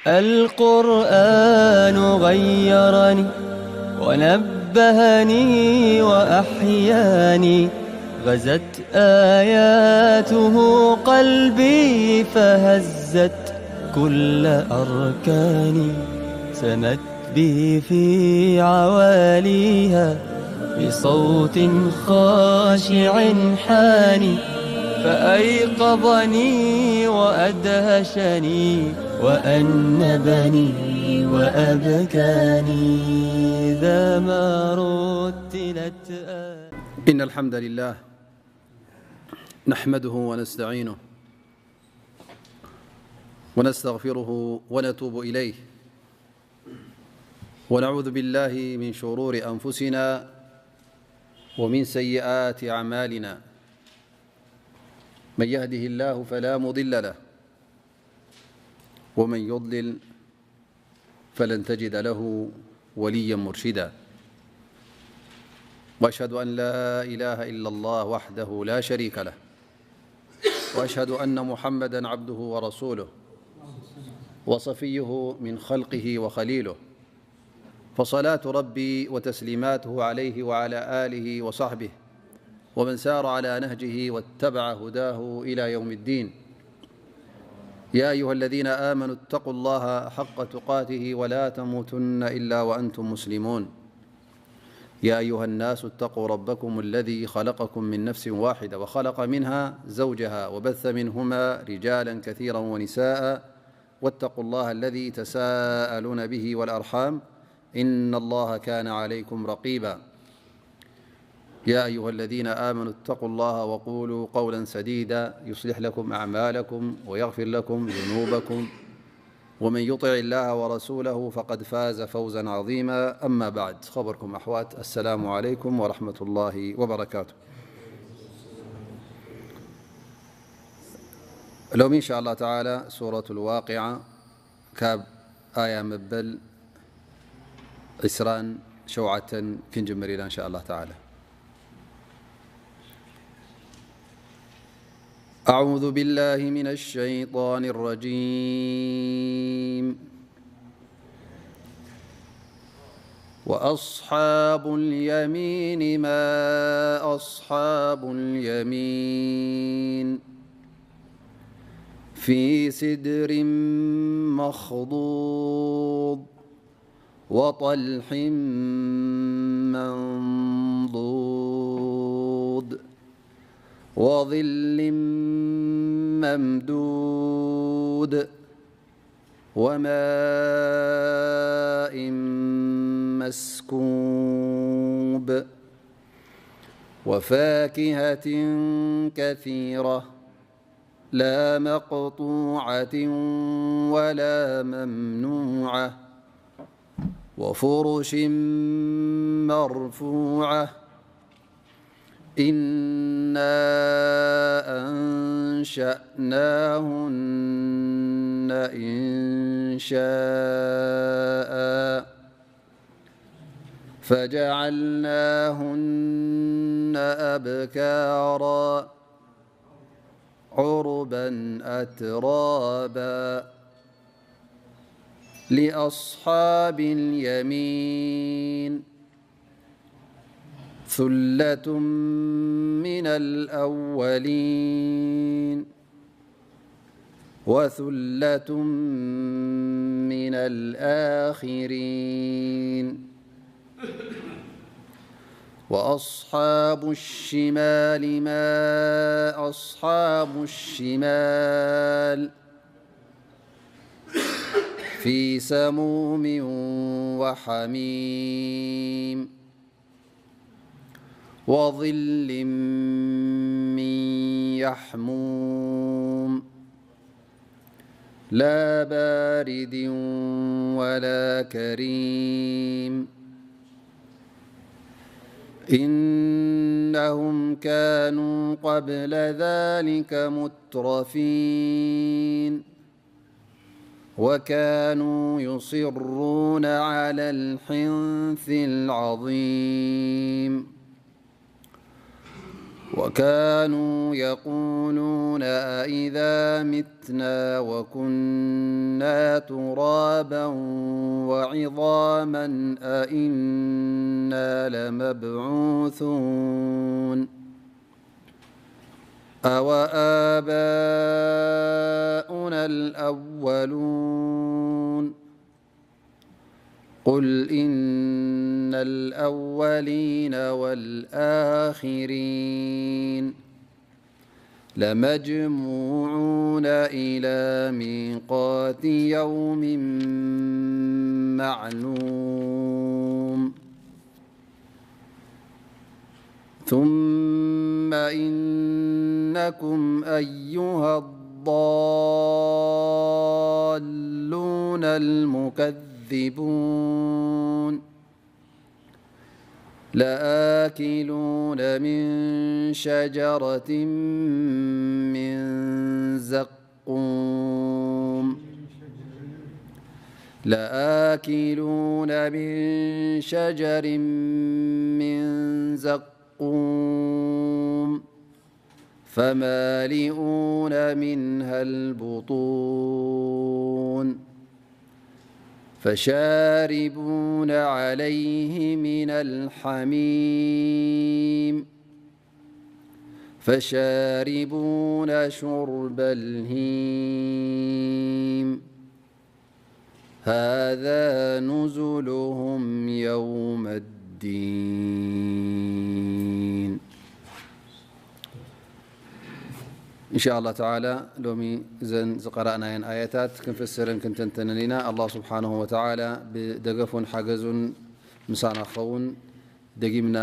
القرآن غيرني ونبهني وأحياني، غزت آياته قلبي فهزت كل أركاني، سمت بي في عواليها بصوت خاشع حاني، فأيقظني وأدهشني وأنبني وأبكاني، إذا ما رتلت آياته. إن الحمد لله نحمده ونستعينه ونستغفره ونتوب إليه، ونعوذ بالله من شرور أنفسنا ومن سيئات أعمالنا. من يهده الله فلا مضل له، ومن يضلل فلن تجد له وليا مرشدا. وأشهد أن لا إله إلا الله وحده لا شريك له، وأشهد أن محمدا عبده ورسوله، وصفيه من خلقه وخليله، فصلاة ربي وتسليماته عليه وعلى آله وصحبه ومن سار على نهجه واتبع هداه إلى يوم الدين. يا أيها الذين آمنوا اتقوا الله حق تقاته ولا تموتن إلا وأنتم مسلمون. يا أيها الناس اتقوا ربكم الذي خلقكم من نفس واحدة وخلق منها زوجها وبث منهما رجالا كثيرا ونساء، واتقوا الله الذي تساءلون به والأرحام، إن الله كان عليكم رقيبا. يا أيها الذين آمنوا اتقوا الله وقولوا قولا سديدا يصلح لكم أعمالكم ويغفر لكم ذنوبكم، ومن يطع الله ورسوله فقد فاز فوزا عظيما. أما بعد، خبركم أحوات، السلام عليكم ورحمة الله وبركاته. ሎሚ إن شاء الله تعالى سورة الواقعة ካብ ኣያ መበል ዒስራን ሸውዓተን ክንጅምር ኢና إن شاء الله تعالى. أعوذ بالله من الشيطان الرجيم. وأصحاب اليمين ما أصحاب اليمين. في سدر مخضود. وطلح منضود. وظل ممدود. وماء مسكوب. وفاكهة كثيرة. لا مقطوعة ولا ممنوعة. وفرش مرفوعة. إنا أنشأناهن إنشاء. فجعلناهن أبكارا. عربا أترابا. لأصحاب اليمين. ثلة من الأولين. وثلة من الآخرين. وأصحاب الشمال ما أصحاب الشمال. في سموم وحميم. وظل من يحموم. لا بارد ولا كريم. إنهم كانوا قبل ذلك مترفين. وكانوا يصرون على الحنث العظيم. وكانوا يقولون أإذا متنا وكنا ترابا وعظاما أإنا لمبعوثون أوآباؤنا الأولون قل إن الأولين والآخرين لمجموعون إلى ميقات يوم معلوم ثم إنكم أيها الضالون المكذبون لآكلون من شجرة من زقوم لآكلون من شجر من زقوم فمالئون منها البطون فشاربون عليه من الحميم فشاربون شرب الهيم هذا نزلهم يوم الدين إن شاء الله تعالى ሎሚ እዘን ዝቀራእናየን ኣያታት ክንፍስርን ክንተንተንን ኢና። ኣላህ ስብሓንሁ ወተዓላ ብደገፉን ሓገዙን ምሳና ክኸውን ደጊምና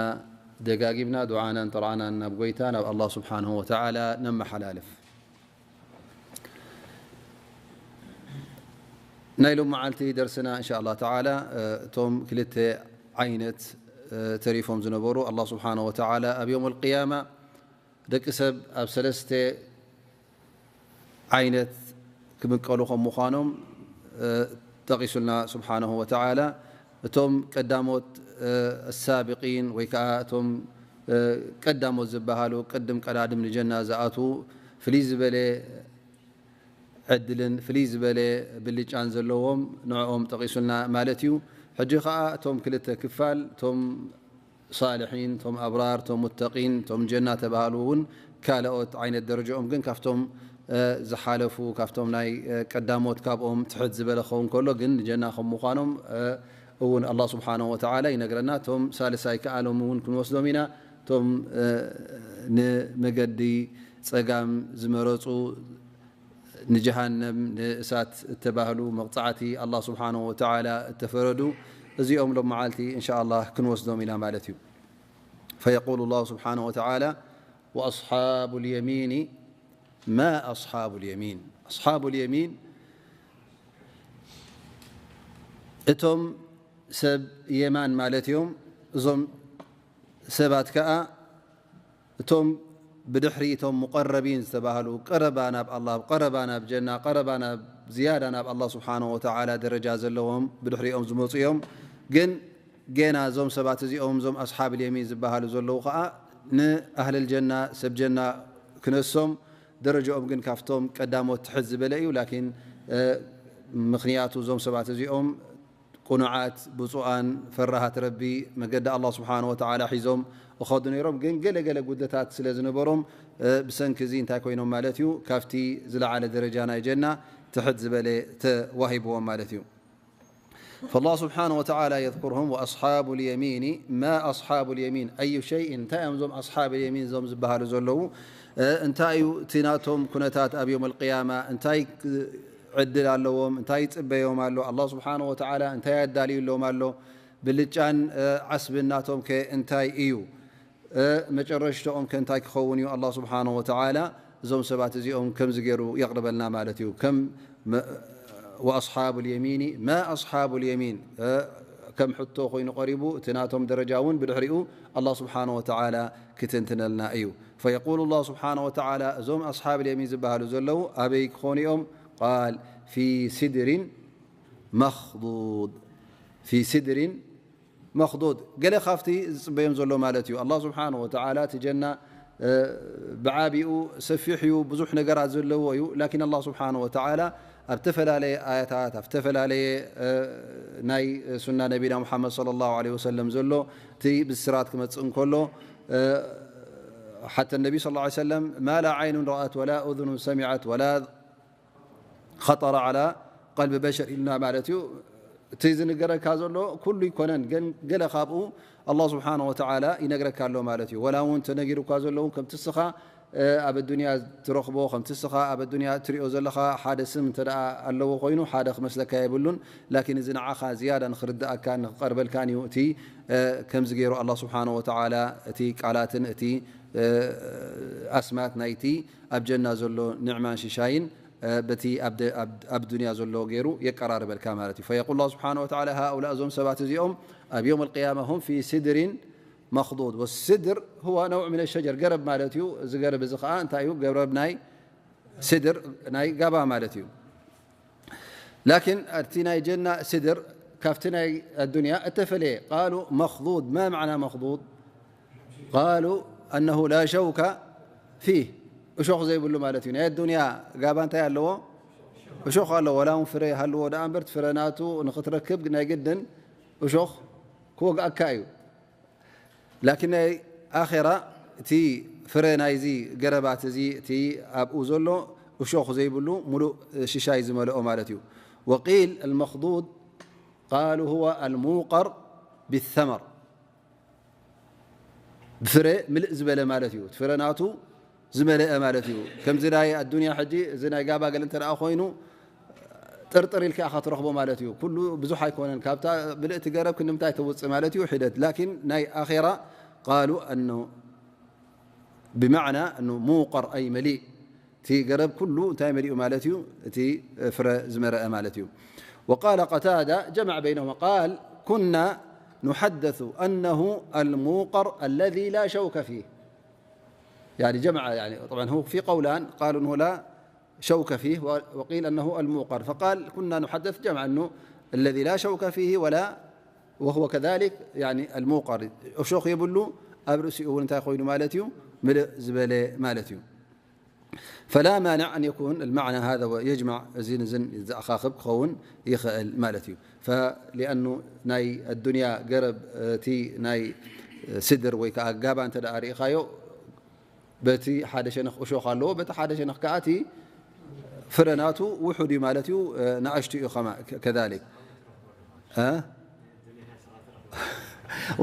ደጋጊምና ዱዓናን ጥርዓናን ናብ ጎይታ ናብ ኣላህ ስብሓንሁ ወተዓላ ነመሓላልፍ። ናይ ሎም መዓልቲ ደርስና እንሻ ኣላህ ተዓላ እቶም ክልተ ዓይነት ተሪፎም ዝነበሩ ኣላህ ስብሓንሁ ወተዓላ ኣብ የውም ኣልቅያማ ደቂ ሰብ ኣብ ሰለስተ ዓይነት ክምቀሉ ከም ምዃኖም ጠቒሱልና ስብሓንሁ ወተዓላ። እቶም ቀዳሞት ሳብቂን ወይ ከዓ እቶም ቀዳሞት ዝበሃሉ ቅድም ቀዳድም ንጀና ዝኣትዉ ፍልይ ዝበለ ዕድልን ፍልይ ዝበለ ብልጫን ዘለዎም ንዕኦም ጠቒሱልና ማለት እዩ። ሕጂ ከዓ እቶም ክልተ ክፋል እቶም ሳልሒን፣ እቶም ኣብራር፣ እቶም ሙተቂን፣ እቶም ጀና ተባሃሉ እውን ካልኦት ዓይነት ደረጃኦም ግን ካብቶም ዝሓለፉ ካብቶም ናይ ቀዳሞት ካብኦም ትሕት ዝበለ ክኸውን ከሎ ግን ንጀና ከም ምዃኖም እውን ኣላህ ስብሓንሁ ወተዓላ ይነግረና። እቶም ሳልሳይ ከኣሎም እውን ክንወስዶም ኢና። እቶም ንመገዲ ጸጋም ዝመረጹ ንጀሃነም ንእሳት እተባህሉ መቕጻዕቲ ኣላህ ስብሓንሁ ወተዓላ እተፈረዱ እዚኦም ሎም መዓልቲ እንሻ ኣላህ ክንወስዶም ኢና ማለት እዩ። فيقول الله سبحانه وتعالى وأصحاب اليمين ما أصحاب اليمين أصحاب اليمين እቶም ሰብ የማን ማለት እዮም። እዞም ሰባት ከኣ እቶም ብድሕሪ እቶም ሙቀረቢን ዝተባህሉ ቀረባ ናብ ኣላህ ቀረባ ናብ ጀና ቀረባ ናብ ዝያዳ ናብ ኣላህ ስብሓንሁ ወተዓላ ደረጃ ዘለዎም ብድሕሪኦም ዝመፁ እዮም። ግን ገና እዞም ሰባት እዚኦም እዞም ኣስሓብ ልየሚን ዝበሃሉ ዘለዉ ከዓ ንኣህለል ጀና ሰብ ጀና ክነሶም ደረጃኦም ግን ካብቶም ቀዳሞት ትሕት ዝበለ እዩ። ላኪን ምክንያቱ እዞም ሰባት እዚኦም ቁኑዓት ብፁኣን ፈራሃት ረቢ መገዲ ኣላህ ስብሓን ወተዓላ ሒዞም እኸዱ ነይሮም። ግን ገለ ገለ ጉድለታት ስለ ዝነበሮም ብሰንኪ እዚ እንታይ ኮይኖም ማለት እዩ ካብቲ ዝለዓለ ደረጃ ናይ ጀና ትሕት ዝበለ ተዋሂብዎም ማለት እዩ። فالله سبحانه وتعالى يذكرهم وأصحاب اليمين ما أصحاب اليمين أي شيء እንታይ እዮም እዞም ኣስሓብ ልየሚን እዞም ዝበሃሉ ዘለዉ እንታይ እዩ እቲ ናቶም ኩነታት ኣብ ዮም ኣልቅያማ እንታይ ዕድል ኣለዎም እንታይ ይፅበዮም ኣሎ ኣላህ ስብሓን ወተዓላ እንታይ ኣዳልዩሎም ኣሎ ብልጫን ዓስብን ናቶም ከ እንታይ እዩ መጨረሽተኦም ከ እንታይ ክኸውን እዩ ኣላህ ስብሓን ወተዓላ እዞም ሰባት እዚኦም ከምዚ ገይሩ የቕርበልና ማለት እዩ ከም ወኣስሓቡ ልየሚኒ ማ ኣስሓቡ ልየሚን ከም ሕቶ ኮይኑ ቀሪቡ እቲ ናቶም ደረጃ እውን ብድሕሪኡ ኣላህ ስብሓን ወተዓላ ክትንትነልና እዩ ፈየቁሉ ላህ ስብሓን ወተዓላ እዞም ኣስሓብ ልየሚን ዝበሃሉ ዘለዉ ኣበይ ክኾኑ እዮም ቃል ፊ ስድሪን መኽዱድ ፊ ስድሪን መኽዱድ ገለ ካብቲ ዝፅበዮም ዘሎ ማለት እዩ ኣላህ ስብሓን ወተዓላ እቲ ጀና ብዓቢኡ ሰፊሕ እዩ፣ ብዙሕ ነገራት ዘለዎ እዩ። ላኪን ኣላህ ስብሓነ ወተዓላ ኣብ ዝተፈላለየ ኣያታት፣ ኣብ ዝተፈላለየ ናይ ሱና ነቢና ሙሓመድ ሰለላሁ ዐለይሂ ወሰለም ዘሎ እቲ ብስራት ክመጽእ እንከሎ፣ ሓተ ነቢ ሰለላሁ ዐለይሂ ወሰለም፣ ማ ላ ዓይኑን ረኣት ወላ ኡዙኑን ሰሚዐት ወላ ኸጠረ ዓላ ቀልቢ በሸር ኢልና ማለት እዩ። እቲ ዝንገረካ ዘሎ ኩሉ ይኮነን፣ ግን ገለ ካብኡ ኣላህ ስብሓነ ወተዓላ ይነግረካ ኣሎ ማለት እዩ። ወላ እውን ተነጊሩካ ዘሎ እውን ከምቲ እስኻ ኣብ ኣዱንያ ትረኽቦ፣ ከምቲ እስኻ ኣብ ኣዱንያ ትሪኦ ዘለኻ ሓደ ስም እንተ ደኣ ኣለዎ ኮይኑ ሓደ ክመስለካ የብሉን። ላኪን እዚ ንዓኻ ዝያዳ ንኽርድኣካን ንኽቐርበልካን እዩ። እቲ ከምዚ ገይሩ ኣላህ ስብሓነ ወተዓላ እቲ ቃላትን እቲ ኣስማት ናይቲ ኣብ ጀና ዘሎ ኒዕማን ሽሻይን በቲ ኣብ ደ-፣ ኣብ፣ ኣብ ዱንያ ዘሎ ገይሩ የቀራርበልካ ማለት እዩ። ፈየቁል ላሁ ስብሓነ ወተዓላ፣ ሃኡላእ፣ እዞም ሰባት እዚኦም ኣብ የውም ኣልቅያማ ሁም ፊ ሲድሪን መኽዱድ። ወሲድር ሁወ ነውዕ ሚነ ሸጀር፣ ገረብ ማለት እዩ። እዚ ገረብ እዚ ከዓ እንታይ እዩ? ገረብ ናይ ሲድር፣ ናይ ጋባ ማለት እዩ። ላኪን እቲ ናይ ጀና ሲድር ካብቲ ናይ ኣዱንያ እተፈለየ። ቃሉ መኽዱድ፣ ማ ማዕና መኽዱድ? ቃሉ ኣነሁ ላ ሸውከ ፊህ፣ እሾኽ ዘይብሉ ማለት እዩ። ናይ ኣዱንያ ጋባ እንታይ ኣለዎ? እሾኽ ኣለዎ። ወላ እውን ፍረ ይሃልዎ ደኣ እምበር፣ እቲ ፍረ ናቱ ንኽትረክብ ናይ ግድን እሾኽ ክወግኣካ እዩ። ላኪን ናይ ኣኼራ እቲ ፍረ ናይዚ ገረባት እዚ፣ እቲ ኣብኡ ዘሎ እሾኽ ዘይብሉ፣ ሙሉእ ሽሻይ ዝመልኦ ማለት እዩ። ወቂል ኣልመኽዱድ ቃሉ ሁወ ኣልሙቀር ቢተመር፣ ብፍረ ምልእ ዝበለ ማለት እዩ። እቲ ፍረ ናቱ ዝመለአ ማለት እዩ። ከምዚ ናይ ኣዱንያ ሕጂ፣ እዚ ናይ ጋባ ገለ እንተ ደኣ ኮይኑ፣ ጥርጥር ኢልካ ኢኻ ትረኽቦ ማለት እዩ። ኩሉ ብዙሕ ኣይኮነን። ካብታ ምልእቲ ገረብ ክንዲ ምንታይ ተውፅእ ማለት እዩ? ሒደት። ላኪን ናይ ኣኼራ ቃሉ ኣኑ ብማዕና ኣኑ ሙቀር ኣይ መሊእ። እቲ ገረብ ኩሉ እንታይ መሊኡ ማለት እዩ? እቲ ፍረ ዝመረአ ማለት እዩ። وقال قتادة جمع بينهما قال كنا نحدث أنه الموقر الذي لا شوك فيه. يعني جمع، يعني طبعًا هو في قولان، قالوا أنه لا شوك فيه، و-، وقيل أنه الموقر. فقال كنا نحدث جمع أنه الذي لا شوك فيه ولا، وهو كذلك، يعني الموقر. እሾኽ የብሉ፣ ኣብ ርእሲኡ እውን እንታይ ኮይኑ ማለት እዩ? ምልእ ዝበለ ማለት እዩ። فلا مانع أن يكون المعنى هذا ويجمع، እዚን እዝን ዘኣኻኽብ ክኸውን ይኽእል ማለት እዩ። فلأنه ናይ ኣዱንያ ገረብ፣ እቲ ናይ ስድር ወይ ከዓ ጋባ እንተ ደኣ ርኢኻዮ፣ በቲ ሓደ ሸነኽ እሾኽ ኣለዎ፣ በቲ ሓደ ሸነኽ ከዓ እቲ ፍረ ናቱ ውሑድ እዩ ማለት እዩ፣ ንኣሽቱ እዩ ከማ-፣ ከ-፣ ከዛሊክ። እ?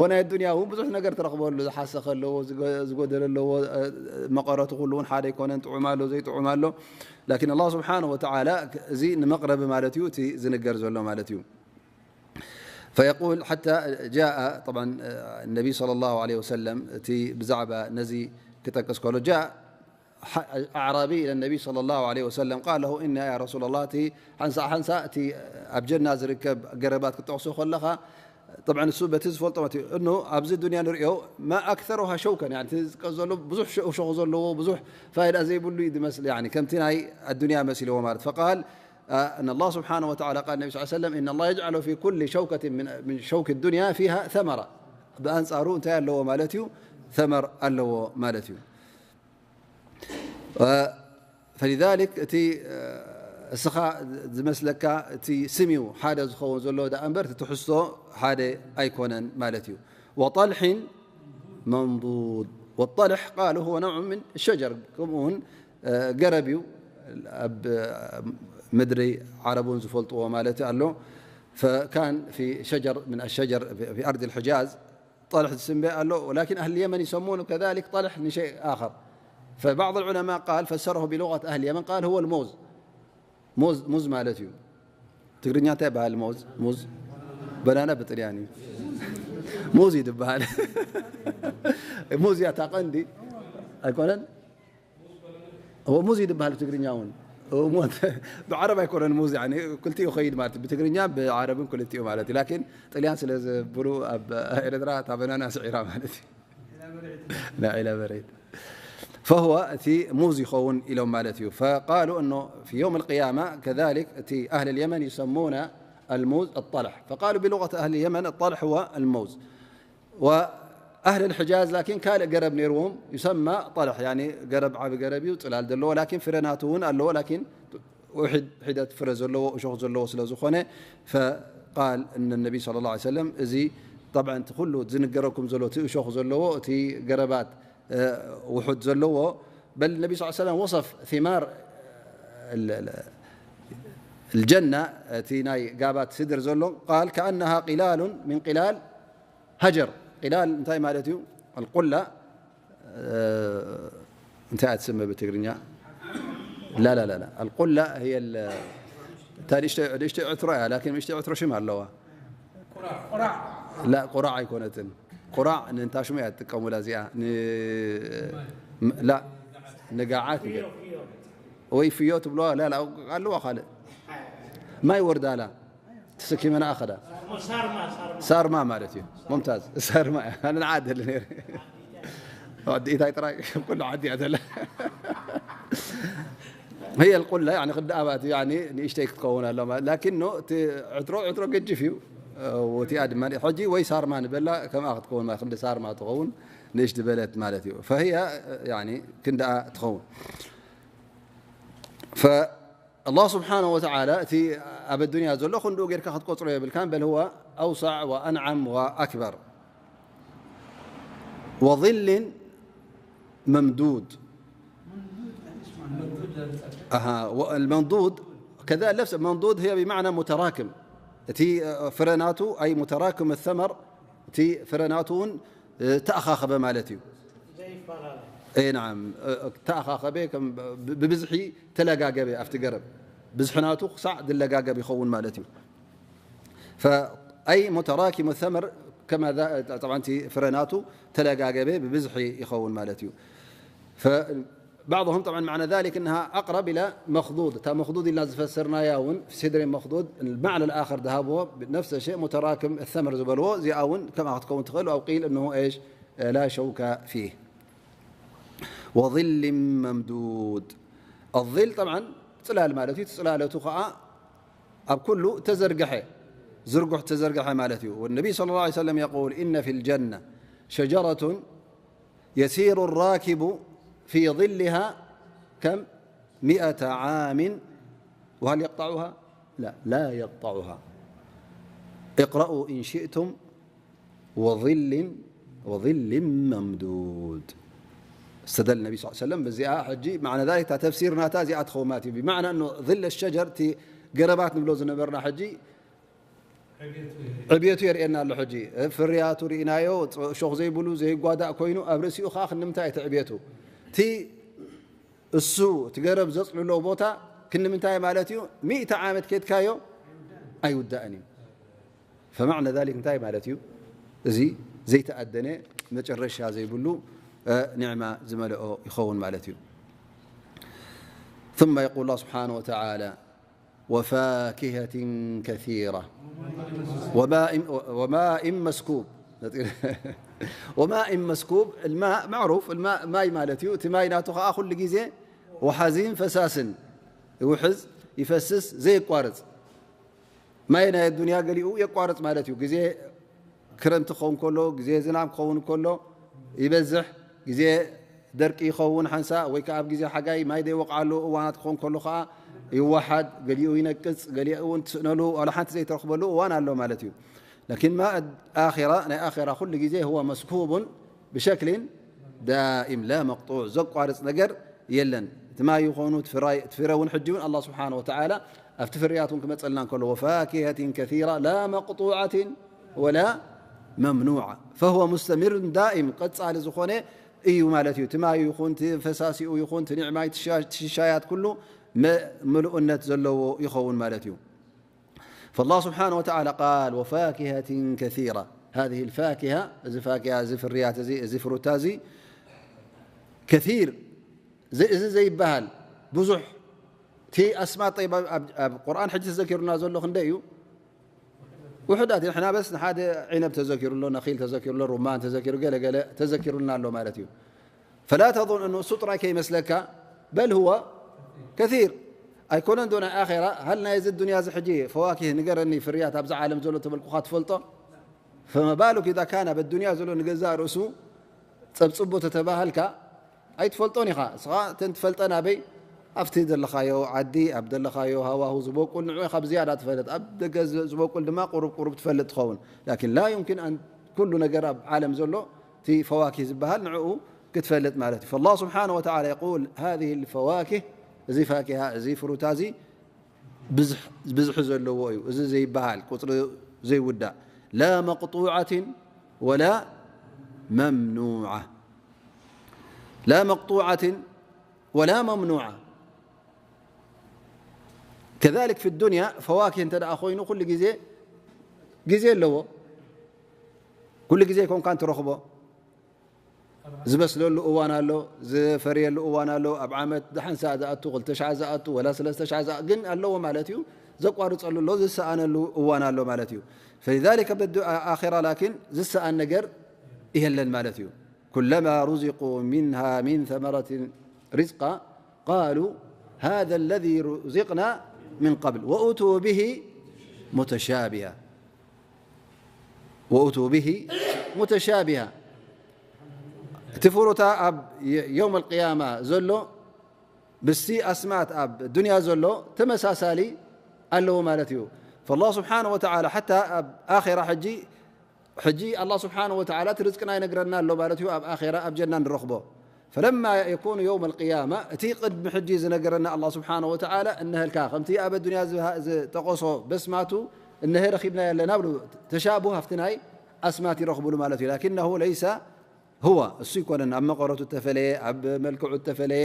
ወናይ ኣዱንያ እውን ብዙሕ ነገር ትረኽበሉ፣ ዝሓሰኸ ኣለዎ፣ ዝጎ-፣ ዝጎደለ ኣለዎ፣ እ፣ መቐረቱ ኩሉ እውን ሓደ ኣይኮነን፣ ጥዑም ኣሎ፣ ዘይጥዑም ኣሎ። ላኪን ኣላህ ስብሓነሁ ወተዓላ እዚ ንመቕረቢ ማለት እዩ፣ እቲ ዝንገር ዘሎ ማለት እዩ። فيقول حتى جاء، طبعا، النبي صلى الله عليه وسلم، እቲ ብዛዕባ ነዚ ክጠቅስ ከሎ، جاء ح-، أعرابي إلى النبي صلى الله عليه وسلم قال له: إن يا رسول الله، እቲ ሓንሳእ ሓንሳእ እቲ ኣብ ጀና ዝርከብ ገረባት ክጠቕሶ ከለኻ፣ طبعا እሱ በቲ ዝፈልጦ ማለት እዩ፣ እኖ ኣብዚ ዱንያ ንሪኦ ما أكثرها شوكا، يعني እቲ ዝቀ-፣ ዘሎ ብዙሕ ሸ-፣ እሾኽ ዘለዎ ብዙሕ ፋይዳ ዘይብሉ እዩ ዝመስል፣ يعني ከምቲ ናይ ኣዱንያ መሲልዎ ማለት። فقال، آه، أن الله سبحانه وتعالى قال النبي صلى الله عليه وسلم: إن الله يجعل في كل شوكة من، من شوك الدنيا فيها ثمرة. ብኣንጻሩ እንታይ ኣለዎ ማለት እዩ? ثمر ኣለዎ ማለት እዩ። እ፣ فلذلك እቲ፣ እ፣ እስኻ ዝመስለካ እቲ ስም እዩ ሓደ ዝኸውን ዘሎ ደኣ እምበር እቲ ትሕዝቶ ሓደ ኣይኮነን ማለት እዩ። وطلح منضود. والطلح قالوا هو نوع من الشجر، ከምኡ እውን፣ እ፣ ገረብ እዩ። ኣብ ምድሪ ዓረብ እውን ዝፈልጥዎ ማለት ኣሎ። فكان في شجر من الشجر في، في أرض الحجاز، طلح ዝስመ ኣሎ، ولكن أهل اليمن يسمونه كذلك طلح لشيء آخر. فبعض العلماء قال فسره بلغة أهل اليمن، قال هو الموز. موز، موز ማለት እዩ። ትግርኛ እንታይ ይበሃል? موز، موز، بنانا ብጥልያን እዩ። موز እዩ ዝበሃል። موز እያ እታ ቀንዲ፣ ኣይኮነን? هو موز እዩ ዝበሃል ብትግርኛ እውን። እሞ ብዓረብ ኣይኮነን موز፣ يعني ክልቲኡ ይኸይድ ማለት እዩ። ብትግርኛ ብዓረብን ክልቲኡ ማለት እዩ። ላኪን ጥልያን ስለ ዝብሉ ኣብ ኤርትራ እታ በናና ስዒራ ማለት እዩ። لا، إلى بريد. فهو እቲ موز ይኸውን ኢሎም ማለት እዩ። فقالوا أنه في يوم القيامة كذلك እቲ أهل اليمن يسمون الموز الطلح. فقالوا بلغة أهل اليمن الطلح هو الموز. و ኣህል ልሕጃዝ ላኪን ካልእ ገረብ ነይርዎም፣ ይሰማ ጠልሕ፣ ያኒ ገረብ፣ ዓቢ ገረብ እዩ፣ ጽላል ዘለዎ፣ ላኪን ፍረ ናቱ እውን ኣለዎ፣ ላኪን ውሒድ ሒደት ፍረ ዘለዎ፣ እሾኽ ዘለዎ ስለ ዝኾነ፣ ፈቃል እነ ነቢ ሰለላሁ ዐለይሂ ወሰለም፣ እዚ ጠብዐን እቲ ኩሉ ዝንገረኩም ዘሎ፣ እቲ እሾኽ ዘለዎ፣ እቲ ገረባት፣ እ፣ ውሑድ ዘለዎ፣ በል ነቢ ሰለላሁ ዐለይሂ ወሰለም ወሰፍ ثمار ال-، ال-، الجنة፣ እቲ ናይ ጋባት ስድር ዘሎ፣ ቃል ከኣነሃ ቂላሉን ሚን ቂላል ሃጀር። ቂላል እንታይ ማለት እዩ? ኣልቁላ፣ እ፣ እንታይ እያ ትስመ ብትግርኛ? ላ፣ ላ፣ ላ፣ ላ። ኣልቁላ ህየ ል-፣ እታ ንእሽተይ፣ ንእሽተይ ዕትሮ እያ፣ ላኪን ንእሽተይ ዕትሮ ሽም ኣለዋ። ላ፣ ቁራዕ ኣይኮነትን። ቁራዕ ንእንታ ሽሙ እያ ትጥቀሙላ እዚኣ። ን-፣ ም-፣ ላ፣ ንጋዓት ወይ ፍዮ ትብለዋ፣ ላ፣ ላ፣ ኣለዋ ካልእ። ማይ ወርዳላ። ተሰኪመና ኣኸዳ። ሳርማ፣ ሳርማ። ሳርማ ማለት እዩ። ሙምታዝ። ሳርማ እያ። ኣነ ንዓ ደሊ ነይረ። ዓዲ ኢታይ ጥራይ፣ ኩሉ ዓዲ እያ ዘላ። هي القلة، يعني ክዲ ኣባት፣ يعني ንእሽተይ ክትከውን ኣለዋ ማለት። ላኪን ኖ፣ እቲ ዕትሮ፣ ዕትሮ ገጅፍ እዩ። ወቲኣ ድማ ሕጂ ወይ ሳርማ ንበላ፣ ከምኣ ክትከውን ማለት፣ ክንዲ ሳርማ ትኸውን፣ ንእሽቲ በለት ማለት እዩ። فهي፣ يعني ክንድኣ ትኸውን። فالله سبحانه وتعالى እቲ ኣብ ኣዱንያ ዘሎ ክንድኡ ጌርካ ክትቆጽሮ የብልካን، بل هو أوسع وأنعم وأكبر. وظل ممدود. أها، والممدود كذا لفظ ممدود هي بمعنى متراكم. እቲ ፍረ ናቱ أي متراكم الثمر، እቲ ፍረ ናቱ እውን ተኣኻኸበ ማለት እዩ። إيه نعم، ተኣኻኸበ፣ ከም ብ-፣ ብብዝሒ ተለጋገበ ኣብቲ ገረብ። ብዝሒ ናቱ ክሳዕ ዝለጋገብ ይኸውን ማለት እዩ። فأي متراكم الثمر كما ذا-، طبعا እቲ ፍረ ናቱ ተለጋገበ ብብዝሒ ይኸውን ማለት እዩ። فبعضهم طبعا معنى ذلك أنها أقرب إلى مخضود. እታ መኽዱድ ኢልና ዝፈሰርናያ እውን في سدر مخضود المعنى الآخر ዝሃብዎ نفس الشيء متراكم الثمر ዝበልዎ እዚኣ እውን ከምኣ ክትከውን ትኽእል። أو قيل أنه إيش؟ لا شوك فيه. وظل ممدود. الظل طبعا ጽላል ማለት እዩ። እቲ ጽላለቱ ከዓ ኣብ ኩሉ ተዘርግሐ፣ ዝርጉሕ ተዘርግሐ ማለት እዩ። والنبي صلى الله عليه وسلم يقول: إن في الجنة شجرة يسير الراكب في ظلها كم؟ مئة عام، وهل يقطعها؟ لا، لا يقطعها. اقرأوا إن شئتم وظل، وظل ممدود. استدل النبي صلى الله عليه وسلم በዚኣ ሕጂ معنى ذلك እታ ተፍሲር ናታ እዚኣ ትኸውን ማለት እዩ። بمعنى أنه ظل الشجر እቲ ገረባት ንብሎ ዝነበርና ሕጂ ዕብየቱ የርእየና ኣሎ። ሕጂ ፍርያቱ ርኢናዮ፣ እሾኽ ዘይብሉ ዘይጓዳእ ኮይኑ፣ ኣብ ርእሲኡ ከዓ ክንምንታይ እቲ ዕብየቱ? እቲ እሱ እቲ ገረብ ዘጽልሎ ቦታ ክንምንታይ ማለት እዩ? ሚእቲ ዓመት ኬድካዮ ኣይውዳእን እዩ። فمعنى ذلك እንታይ ማለት እዩ? እዚ ዘይተኣደነ መጨረሻ ዘይብሉ፣ እ፣ ኒዕማ ዝመልኦ ይኸውን ማለት እዩ። ثم يقول الله سبحانه وتعالى: وفاكهة كثيرة وماء، وماء مسكوب. وماء مسكوب، الماء معروف، الماء ማይ ማለት እዩ። እቲ ማይ ናቱ ከዓ ኩሉ ግዜ ወሓዚን ፈሳስን፣ ይውሕዝ፣ ይፈስስ፣ ዘይቋርጽ። ማይ ናይ ኣዱንያ ገሊኡ የቋርጽ ማለት እዩ። ግዜ ክረምቲ ክኸውን ከሎ፣ ግዜ ዝናብ ክኸውን ከሎ ይበዝሕ፣ ግዜ ደርቂ ይኸውን ሓንሳእ፣ ወይ ከዓ ኣብ ግዜ ሓጋይ ማይ ዘይወቕዓሉ እዋናት ክኸውን ከሎ ከዓ ይወሓድ፣ ገሊኡ ይነቅጽ፣ ገሊኡ እውን ትስእነሉ፣ ዋላ ሓንቲ ዘይትረኽበሉ እዋን ኣሎ ማለት እዩ። ላኪን ማእ ኣኺራ፣ ናይ ኣኺራ ኩሉ ግዜ هو مسكوب بشكل دائم لا مقطوع، ዘቋርጽ ነገር የለን። እቲ ማይ ይኾኑ፣ እቲ ፍራይ፣ እቲ ፍረ እውን ሕጂ እውን ኣላህ ስብሓነሁ ወተዓላ ኣብቲ ፍርያት እውን ክመጸልና እንከሎ وفاكهة كثيرة لا مقطوعة ولا ممنوعة فهو مستمر دائم، ቀጻሊ ዝኾነ እዩ ማለት እዩ። እቲ ማዩ ይኹን፣ እቲ ፈሳሲኡ ይኹን፣ እቲ ኒዕማይ፣ እቲ ሽሻ-፣ እቲ ሽሻያት ኩሉ መ-፣ ምሉእነት ዘለዎ ይኸውን ማለት እዩ። فالله سبحانه وتعالى قال: وفاكهة كثيرة. هذه الفاكهة፣ እዚ ፋኪሃ፣ እዚ ፍርያት እዚ፣ እዚ ፍሩታ እዚ፣ كثير፣ እዚ፣ እዚ ዘይበሃል ብዙሕ። እቲ ኣስማት፣ ጠይብ፣ ኣብ፣ ኣብ፣ ኣብ ቁርኣን ሕጂ ተዘኪሩና ዘሎ ክንደይ እዩ? ውሑዳት። ንሕና በስ ንሓደ ዒነብ ተዘኪሩ ኣሎ፣ ነኺል ተዘኪሩ ኣሎ፣ ሩማን ተዘኪሩ፣ ገለ ገለ ተዘኪሩልና ኣሎ ማለት እዩ። فلا تظن أنه እሱ ጥራይ ከይመስለካ، بل هو كثير። ኣይኮነን ዶ ናይ ኣኼራ؟ هل ናይ እዚ ዱንያ እዚ ሕጂ ፈዋኪህ ንገረኒ፣ ፍርያት ኣብዛ ዓለም ዘሎ ተበልኩኻ ትፈልጦ? فما بالك إذا كان بالدنيا ዘሎ ንገዛእ ርእሱ ጸብጽቦ ተተባሃልካ ኣይትፈልጦን ኢኻ። እስኻ እተን ትፈልጠን ኣበይ ኣብቲ ዘለኻዮ ዓዲ ኣብ ዘለኻዮ ሃዋሁ ዝበቁል ንዑ ኢኻ ብዝያዳ ትፈልጥ። ኣብ ደገ ዝበቁል ድማ ቁሩብ ቁሩብ ትፈልጥ ትኸውን። ላኪን ላ ዩምኪን ኣን ኩሉ ነገር ኣብ ዓለም ዘሎ እቲ ፈዋኪህ ዝበሃል ንዕኡ ክትፈልጥ ማለት እዩ። فالله سبحانه وتعالى يقول هذه الفواكه እዚ ፋኪሃ እዚ ፍሩታ እዚ ብዝሒ ዘለዎ እዩ። እዚ ዘይበሃል ቁፅሪ ዘይውዳእ ላ መቅጡዓትን ወላ መምኑዓ ላ መቅጡዓትን ወላ መምኑዓ كذلك في الدنيا ፈዋኪህ እንተ ደኣ ኮይኑ ኩሉ ግዜ ግዜ ኣለዎ። ኩሉ ግዜ ይኮንካን ትረኽቦ ዝበስለሉ እዋን ኣሎ፣ ዝፈርየሉ እዋን ኣሎ። ኣብ ዓመት ደሓን ሰዓ ዝኣቱ፣ ክልተ ሻዕ ዝኣቱ፣ ወላ ሰለስተ ሻዕ ዝኣ-፣ ግን ኣለዎ ማለት እዩ። ዘቋርጸሉ ኣሎ፣ ዝሰኣነሉ እዋን ኣሎ ማለት እዩ። فلذلك ኣብ ኣኼራ ላኪን ዝሰኣን ነገር የለን ማለት እዩ። كلما رزقوا منها من ثمرة رزقا قالوا هذا الذي رزقنا من قبل وأتوا به متشابها وأتوا به متشابها እቲ ፍሩታ ኣብ የውም ኣልቅያማ ዘሎ ምስቲ ኣስማት ኣብ ዱንያ ዘሎ ተመሳሳሊ ኣለዎ ማለት እዩ። فالله سبحانه وتعالى حتى ኣብ ኣኼራ ሕጂ ሕጂ ኣላህ ስብሓነሁ ወተዓላ እቲ ርዝቅና ይነግረና ኣሎ ማለት እዩ። ኣብ ኣኼራ ኣብ ጀና ንረኽቦ። فلما يكون يوم القيامة እቲ ቅድሚ ሕጂ ዝነገረና ኣላህ ስብሓነሁ ወተዓላ እነሀልካ ከምቲ ኣብ ኣዱንያ ዝሃ-፣ ዝጠቐሶ በስማቱ እነሀ ረኺብናዮ ኣለና ብሉ ተሻቡህ ኣብቲ ናይ ኣስማት ይረኽብሉ ማለት እዩ። لكنه ليس هو እሱ ይኮነን ኣብ መቐረቱ እተፈለየ ኣብ መልክዑ እተፈለየ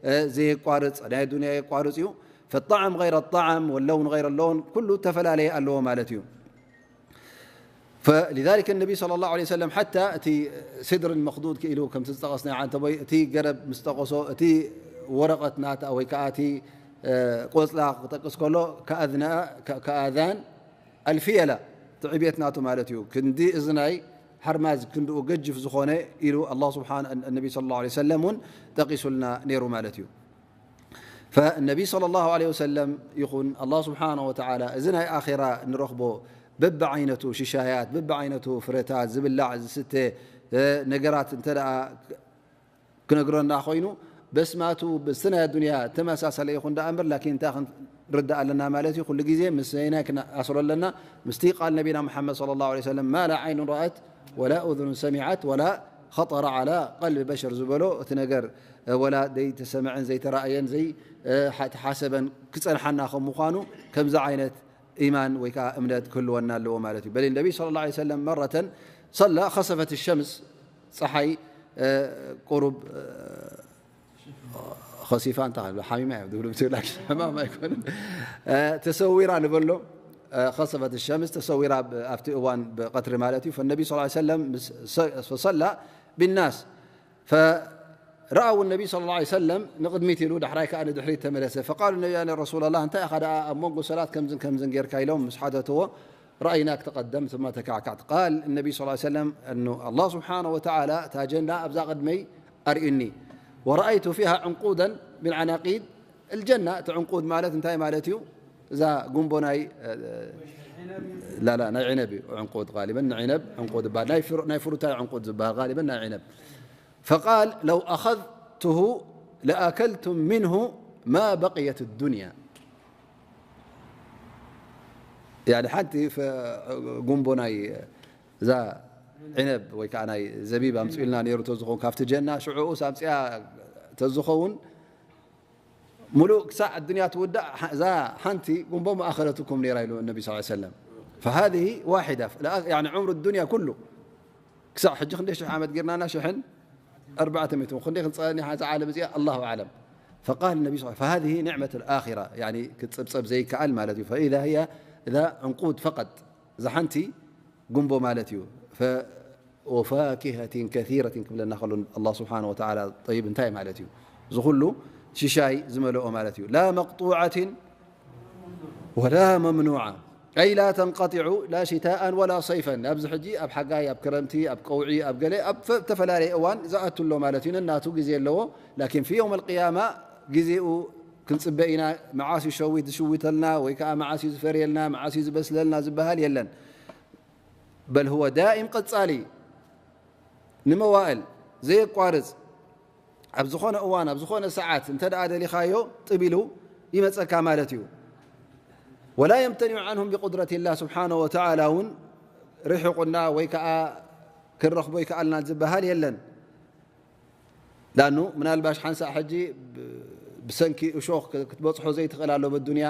እ፣ ዘየቋርፅ ናይ ኣዱንያ የቋርፅ እዩ። فالطعم غير الطعم واللون غير اللون ኩሉ እተፈላለየ ኣለዎ ማለት እዩ። فلذلك النبي صلى الله عليه وسلم حتى እቲ سدر المخضود ክኢሉ ከምቲ ዝጠቐስናዮ ዓንተቦይ እቲ ገረብ ምስ ጠቐሶ እቲ ወረቐት ናታ ወይ ከዓ እቲ እ፣ ቆፅላ ክጠቅስ ከሎ ከኣዝና ከ-፣ ከኣዛን ኣልፊየላ እቲ ዕብየት ናቱ ማለት እዩ። ክንዲ እዝናይ ሓርማዝ ክንድኡ ገጅፍ ዝኾነ ኢሉ ኣላህ ስብሓን ነቢ ሰለላሁ ዐለይሂ ወሰለም እውን ጠቂሱልና ነይሩ ማለት እዩ። ፈነቢ ሰለላሁ ዐለይሂ ወሰለም ይኹን ኣላህ ስብሓነሁ ወተዓላ እዚ ናይ ኣኼራ ንረኽቦ በብዓይነቱ ሽሻያት በብዓይነቱ ፍረታት ዝብላዕ ዝስተ እ፣ ነገራት እንተ ደኣ ክነግረና ኮይኑ በስማቱ ብስቲ ናይ ኣዱንያ ተመሳሳለ ይኹን ደኣ እምበር ላኪን እንታይ ክንርዳእ ኣለና ማለት እዩ። ኩሉ ግዜ ምስ ዘይናይ ክንኣስሮ ኣለና ምስቲ ቃል ነቢና ሙሓመድ ሰለላሁ ዐለይሂ ወሰለም ማ ላ ዓይኑን ረኣት ወላ ኡዙኑን ሰሚዓት ወላ ኸጠረ ዓላ ቀልቢ በሸር ዝበሎ እቲ ነገር እ፣ ወላ ዘይተሰምዐን ዘይተረኣየን ዘይተሓሰበን ክፀንሓና ከም ምዃኑ ከምዚ ዓይነት ኢማን ወይ ከዓ እምነት ክህልወና ኣለዎ ማለት እዩ። በል ነቢ ሰለላሁ ዐለይሂ ወሰለም መረተን ሰላ ኸሰፈት ሸምስ ፀሓይ እ፣ ቁሩብ እ፣ ኸሲፋ እንታይ ሓሚማ እዮም ዝብሉ ብትብላሽ ሕማም ኣይኮነን እ፣ ተሰዊራ ንበሎ እ፣ ኸሰፈት ሸምስ ተሰዊራ ብ-፣ ኣብቲ እዋን ብቐትሪ ማለት እዩ። ፈነቢ ሰለላሁ ዐለይሂ ወሰለም ምስ ሰ-፣ ፈሰላ ቢናስ ፈረኣው ነቢ ሰለላሁ ዐለይሂ ወሰለም ንቕድሚት ኢሉ ዳሕራይ ከዓ ንድሕሪት ተመለሰ። ፈቃሉ ነቢ ያ ረሱለላህ እንታይ ኢኻ ደኣ ኣብ መንጎ ሰላት ከምዝን ከምዝን ጌርካ ኢሎም ምስ ሓተትዎ رأيناك تقدمت ثم تكعكعت قال النبي صلى الله عليه وسلم أنه الله سبحانه وتعالى እታ ጀና ኣብዛ ቅድመይ ኣርእዩኒ ورأيت فيها عنقودا من عناقيد الجنة እቲ ዕንቁድ ማለት እንታይ ማለት እዩ እዛ ጉንቦ ናይ ላላ ናይ ዕነብ እዩ ዕንቁድ غالبا ናይ ዕነብ ዕንቁድ ይበሃል ናይ ፍሩ- ናይ ፍሩታይ ዕንቁድ ዝበሃል غالبا ናይ ዕነብ فقال لو أخذته لأكلتم منه ما بقيت الدنيا يعني ሓንቲ ፈ- ጉንቦ ናይ እዛ ዕነብ ወይ ከዓ ናይ ዘቢብ ኣምፅኡልና ነይሩ ተዝኸውን ካብቲ ጀና ሽዑኡስ ኣምፅኣ ተዝኸውን ሙሉእ ክሳዕ ኣዱንያ ትውዳእ ሓ- እዛ ሓንቲ ጉንቦ መኣኸለትኩም ነይራ ኢሉ ነቢ ስ ሰለም فهذه واحدة يعني عمر الدنيا كله ክሳዕ ሕጂ ክንደይ ሽሕ ዓመት ጌርናና ሽሕን ኣርባዕተ ሚእትን ክንደይ ክንፀኒ ሓንሳ ዓለም እዚኣ ኣላሁ ኣዕለም فقال النبي صلى الله عليه وسلم فهذه نعمة الآخرة يعني ክትፅብፀብ ዘይከኣል ማለት እዩ فإذا هي إذا ዕንቁድ فقط እዛ ሓንቲ ጉንቦ ማለት እዩ ፈ- وفاكهة كثيرة ክብለና ከሎ ኣላህ ስብሓን ወተዓላ ጠይብ እንታይ ማለት እዩ እዚ ኩሉ ሽሻይ ዝመልኦ ማለት እዩ لا مقطوعة ولا ممنوعة أي لا تنقطع لا شتاء ولا صيفا ኣብዚ ሕጂ ኣብ ሓጋይ ኣብ ክረምቲ ኣብ ቀውዒ ኣብ ገለ ኣብ ፈ- ተፈላለየ እዋን ዝኣቱ ኣሎ ማለት እዩ ነናቱ ግዜ ኣለዎ ላኪን في يوم القيامة ግዜኡ ክንፅበ ኢና መዓስ እዩ ሸዊት ዝሽውተልና ወይ ከዓ መዓስ እዩ ዝፈርየልና መዓስ እዩ ዝበስለልና ዝበሃል የለን በል هو دائم ቀጻሊ ንመዋእል ዘየቋርጽ ኣብ ዝኾነ እዋን ኣብ ዝኾነ ሰዓት እንተ ደኣ ደሊኻዮ ጥብ ኢሉ ይመጸካ ማለት እዩ። ولا يمتنع عنهم بقدرة الله سبحانه وتعالى እውን ርሒቑና ወይ ከዓ ክንረኽቦ ይከኣልና ዝበሃል የለን። ላኑ ምናልባሽ ሓንሳእ ሕጂ ብ- ብሰንኪ እሾኽ ክ- ክትበጽሖ ዘይትኽእል ኣሎ በዱንያ።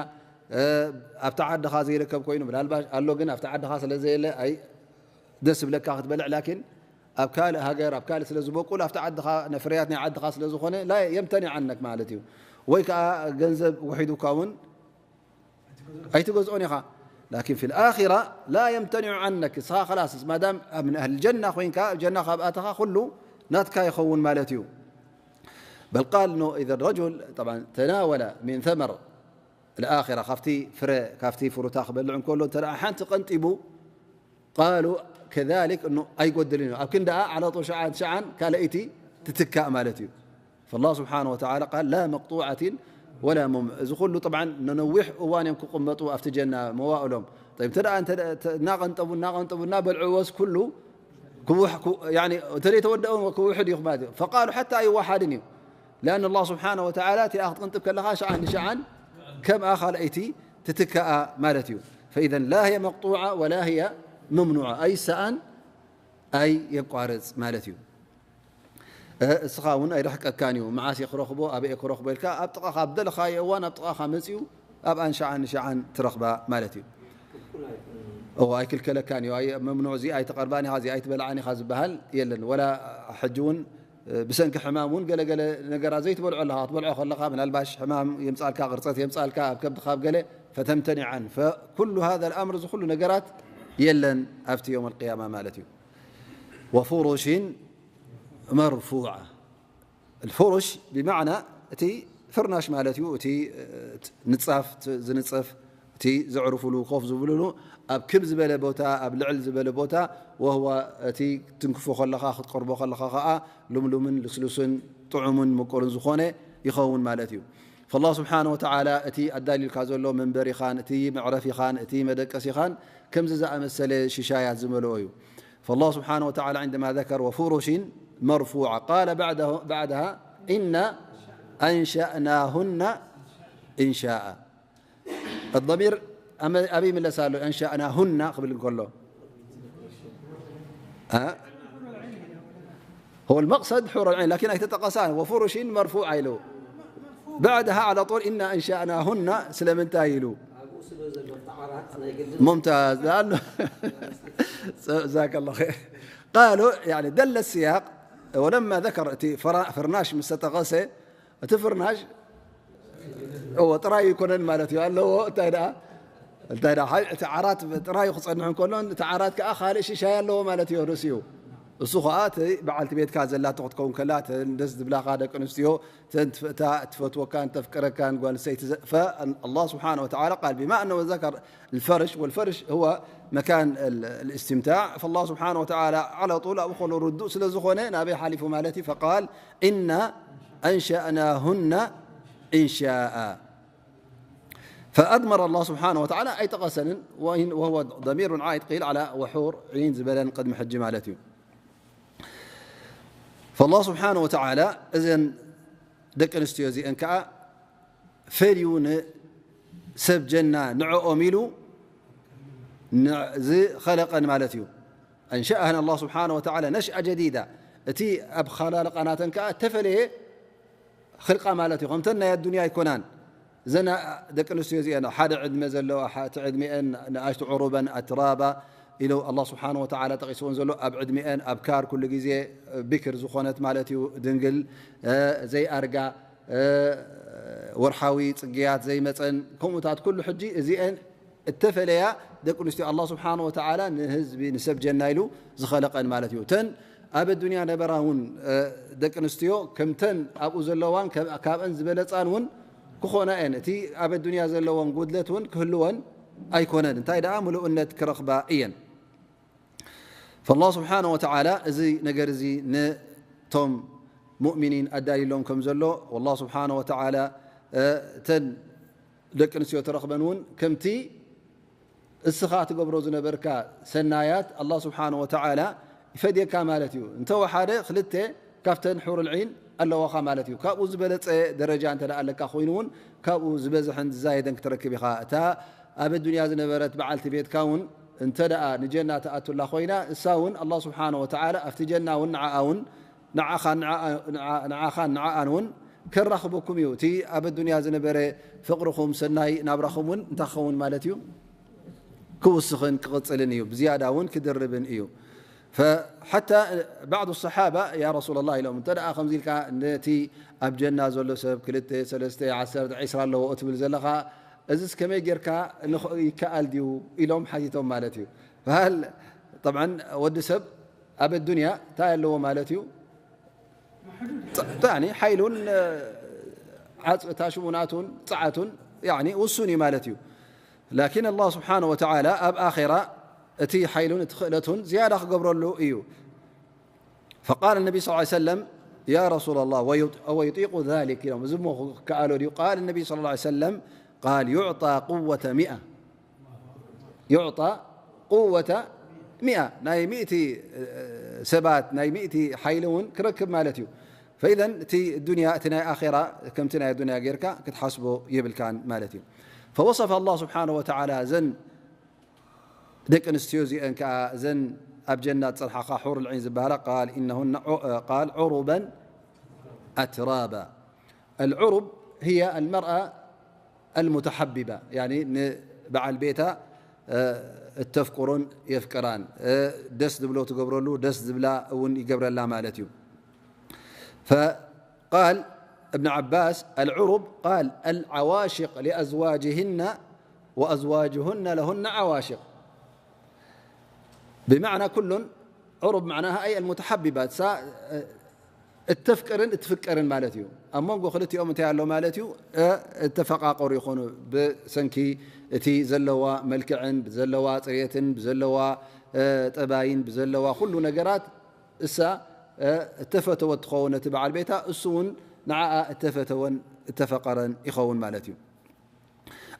ኣብቲ ዓድኻ ዘይርከብ ኮይኑ ምናልባሽ ኣሎ ግን ኣብቲ ዓድኻ ስለ ዘየለ ኣይ ደስ ብለካ ክትበልዕ ላኪን ኣብ ካልእ ሃገር ኣብ ካልእ ስለ ዝበቁል ኣብቲ ዓድኻ ነፍርያት ናይ ዓድኻ ስለ ዝኾነ ላ የምተኒ ዓነክ ማለት እዩ። ወይ ከዓ ገንዘብ ውሒዱካ እውን ኣይትገዝኦን ኢኻ። ላኪን ፊ ልኣኺራ ላ የምተኒዑ ዓነክ እስኻ ኸላስ ማዳም ኣብ ኣህል ጀና ኮይንካ ጀና ካብ ኣተኻ ኩሉ ናትካ ይኸውን ማለት እዩ። በል ቃል ኖ ኢዘ ረጁል ተናወለ ሚን ተመር ልኣኺራ ካብቲ ፍረ ካብቲ ፍሩታ ክበልዕ እንከሎ እንተ ሓንቲ ቀንጢቡ ቃሉ ከዛሊክ እኑ ኣይጎድልን እዩ ኣብ ክንዳኣ ዓለጦ ሸዓን ሸዓን ካልኣይቲ ትትካእ ማለት እዩ። فالله سبحانه وتعالى قال لا مقطوعة ولا مم እዚ ኩሉ طبعا ነነዊሕ እዋን እዮም ክቕመጡ ኣብቲ ጀና መዋእሎም። طيب እንተ ደኣ እንተ እናቐንጠቡ እናቐንጠቡ እናበልዕዎስ ኩሉ ክውሕ ክው- ያኒ እንተ ዘይተወደኦም ክውሕድ እዩ ማለት እዩ። فقالوا حتى ኣይወሓድን እዩ። لأن الله سبحانه وتعالى እቲኣ ክትቕንጥብ ከለኻ ሸዓን ንሸዓን ከምኣ ካልኣይቲ ትትከኣ ማለት እዩ። فإذا لا هي مقطوعة ولا هي ممنوعة ኣይሰኣን ኣይ የቋርጽ ማለት እዩ። እስኻ እውን ኣይርሕቀካን እዩ። መዓስ እየ ክረኽቦ ኣበየ ክረኽቦ ኢልካ ኣብ ጥቓኻ ኣብ ደለኻዮ እዋን ኣብ ጥቓኻ መፅኡ ኣብኣን ሸዓን ንሸዓን ትረኽባ ማለት እዩ። እዎ ኣይክልከለካን እዩ። ኣይ መምኑዕ እዚ ኣይትቐርባን ኢኻ እዚ ኣይትበልዓን ኢኻ ዝበሃል የለን። ወላ ሕጂ እውን ብሰንኪ ሕማም እውን ገለገለ ነገራት ዘይትበልዖ ኣለኻ ክትበልዖ ከለኻ ምናልባሽ ሕማም የምፃልካ ቅርፀት የምፃልካ ኣብ ከብድኻ ኣብ ገለ ፈተምተኒዓን ፈኩሉ ሃذا الأمر እዚ ኩሉ ነገራት የለን ኣብቲ يوم القيامة ማለት እዩ። وفرش مرفوعة الفرش بمعنى እቲ ፍርናሽ ማለት እዩ። እቲ ንጻፍ ዝንጸፍ እቲ ዘዕርፍሉ ኮፍ ዝብልሉ ኣብ ክብ ዝበለ ቦታ ኣብ ልዕል ዝበለ ቦታ وهو እቲ ትንክፎ ከለኻ ክትቀርቦ ከለኻ ከዓ ልምሉምን ልስሉስን ጥዑምን ምቁርን ዝኾነ ይኸውን ማለት እዩ። فالله سبحانه وتعالى እቲ ኣዳልዩልካ ዘሎ መንበሪኻን እቲ መዕረፊኻን እቲ መደቀሲኻን ከምዚ ዝኣመሰለ ሽሻያት ዝመልኦ እዩ። فالله سبحانه وتعالى عندما ذكر وفرش مرفوعة قال بعده بعدها إنا أنشأناهن إنشاء. الضمير ኣበይ ይምለስ ኣሎ? أنشأناهن ክብል እንከሎ ها؟ هو المقصد حور العين لكن ኣይተጠቐሳን وفرش مرفوعة ኢሉ بعدها على طول إنا أنشأناهن ስለምንታይ ኢሉ ممتاز لأنه جزاك الله خير قالوا يعني دل السياق ولما ذكر እቲ ፍራ- ፍርናሽ ምስ ተጠቐሰ እቲ ፍርናሽ እዎ ጥራይ ይኮነን ማለት እዩ ኣለዎ እንታይ ደኣ እንታይ ደኣ ሓይ- እቲ ዓራት ጥራይ ክፀንሕ እንከሎ እቲ ዓራት ከዓ ካልእ ሽሻይ ኣለዎ ማለት እዩ ርእሲኡ እሱ ከዓ እቲ በዓልቲ ቤትካ ዘላቶ ክትከውን ከላ እተን ደስ ዝብላካ ደቂ ኣንስትዮ እተን ትፍ- እታ ትፈትወካን ተፍቅረካን ጓል ሰይቲ ዘ- ፈ- الله سبحانه وتعالى قال بما أنه ذكر الفرش والفرش هو مكان ال- الاستمتاع فالله سبحانه وتعالى على طول ኣብኡ ከሎ ርዱእ ስለ ዝኾነ ናበይ ሓሊፉ ማለት እዩ فقال إنا أنشأناهن إنشاء فأضمر الله سبحانه وتعالى ኣይጠቐሰንን وهو ضمير عائد قيل على وحور عين ዝበለን ቅድሚ ሕጂ ማለት እዩ فالله سبحانه وتعالى እዘን ደቂ ኣንስትዮ እዚአን ከዓ ፈልዩ ንሰብ ጀና ንዕኦም ኢሉ ዝኸለቀን ማለት እዩ أنشأهن الله سبحانه وتعالى نشأة جديدة እቲ ኣብ ኸላልቃ ናተን ከዓ እተፈለየ ኽልቃ ማለት እዩ ከምተን ናይ ኣዱንያ ኣይኮናን እዘን ደቂ ኣንስትዮ እዚአን ሓደ ዕድመ ዘለዋ እቲ ዕድሜአን ንኣሽቱ ዕሩበን ኣትራባ ኢሉ ኣላ ስብሓን ወተዓላ ጠቂስዎን ዘሎ ኣብ ዕድሜአን ኣብ ካር ኩሉ ግዜ ቢክር ዝኾነት ማለት እዩ ድንግል ዘይኣርጋ ወርሓዊ ፅግያት ዘይመፀን ከምኡታት ኩሉ ሕጂ እዚአን እተፈለያ ደቂ ኣንስትዮ ኣላ ስብሓን ወተዓላ ንህዝቢ ንሰብ ጀና ኢሉ ዝኸለቀን ማለት እዩ እተን ኣብ ኣዱንያ ነበራ እውን ደቂ ኣንስትዮ ከምተን ኣብኡ ዘለዋን ካብአን ዝበለፃን እውን ክኾና እየን እቲ ኣብ ኣዱንያ ዘለወን ጉድለት እውን ክህልወን ኣይኮነን እንታይ ደኣ ምሉእነት ክረኽባ እየን فالله سبحانه وتعالى እዚ ነገር እዚ ነቶም ሙእሚኒን ኣዳልሎም ከም ዘሎ والله سبحانه وتعالى እተን ደቂ ኣንስትዮ ተረኽበን እውን ከምቲ እስኻ ትገብሮ ዝነበርካ ሰናያት ኣላህ ስብሓን ወተዓላ ይፈድየካ ማለት እዩ። እንተወሓደ ክልተ ካብተን ሑሩል ዒን ኣለዋኻ ማለት እዩ። ካብኡ ዝበለጸ ደረጃ እንተ ደኣ ኣለካ ኮይኑ እውን ካብኡ ዝበዝሕን ዝዛየደን ክትረክብ ኢኻ። እታ ኣብ ኣዱንያ ዝነበረት በዓልቲ ቤትካ እውን እንተ ደኣ ንጀና ትኣቱላ ኮይና እሳ እውን ኣላህ ስብሓን ወተዓላ ኣብቲ ጀና እውን ንዓኣ እውን ንዓኻን ንዓኣን እውን ከራኽበኩም እዩ። እቲ ኣብ ኣዱንያ ዝነበረ ፍቕርኹም ሰናይ ናብራኹም እውን እንታይ ክኸውን ማለት እዩ? ክውስኽን ክቕጽልን እዩ። ብዝያዳ እውን ክድርብን እዩ። ፈሓታ ባዕዱ ሰሓባ ያ ረሱላላህ ኢሎም እንተ ደኣ ከምዚ ኢልካ ነቲ ኣብ ጀና ዘሎ ሰብ ክልተ ሰለስተ ዓሰርተ ዒስራ ኣለዎ እትብል ዘለኻ እዚስ ከመይ ጌርካ ንኽ- ይከኣል ድዩ ኢሎም ሓቲቶም ማለት እዩ። ፈሃል ጠብዓን ወዲ ሰብ ኣብ ኣዱንያ እንታይ ኣለዎ ማለት እዩ? ጣኒ ሓይሉን ዓጽ ታሽሙናቱን ጸዓቱን ያኒ ውሱን እዩ ማለት እዩ። ላኪን ኣላህ ስብሓነ ወተዓላ ኣብ ኣኼራ እቲ ሓይሉን እቲ ክእለቱን ዝያዳ ክገብረሉ እዩ። فقال النبي صلى الله عليه وسلم يا رسول الله ويط- ويطيق ذلك ኢሎም እዚ እሞ ክከኣሎ ድዩ قال النبي صلى الله عليه وسلم قال يعطى قوة مئة يعطى قوة مئة ናይ ሚእቲ ሰባት ናይ ሚእቲ ሓይሊ እውን ክረክብ ማለት እዩ። فإذا እቲ ዱንያ እቲ ናይ ኣኼራ ከምቲ ናይ ዱንያ ጌርካ ክትሓስቦ የብልካን ማለት እዩ። فوصف الله سبحانه وتعالى እዘን ደቂ ኣንስትዮ እዚአን ከዓ እዘን ኣብ ጀና ዝፀንሓኻ ሑር ልዒን ዝበሃላ قال إنهن ع- قال عربا أترابا العرب هي المرأة المتحببة يعني ንበዓል ቤታ እተፍቅሮን የፍቅራን ደስ ዝብሎ ትገብረሉ ደስ ዝብላ እውን ይገብረላ ማለት እዩ። فقال ابن عباس العرب قال العواشق لأزواجهن وأزواجهن لهن عواشق بمعنى كلن عرب معناها أي المتحببات እተፍቅርን እትፍቀርን ማለት እዩ። ኣብ መንጎ ክልቲኦም እንታይ ኣሎ ማለት እዩ? እተፈቃቀሩ ይኾኑ ብሰንኪ እቲ ዘለዋ መልክዕን ብዘለዋ ፅሬትን ብዘለዋ ጠባይን ብዘለዋ ኩሉ ነገራት እሳ እተፈተወት ትኸውን ነቲ በዓል ቤታ እሱ እውን ንዓኣ እተፈተወን እተፈቀረን ይኸውን ማለት እዩ።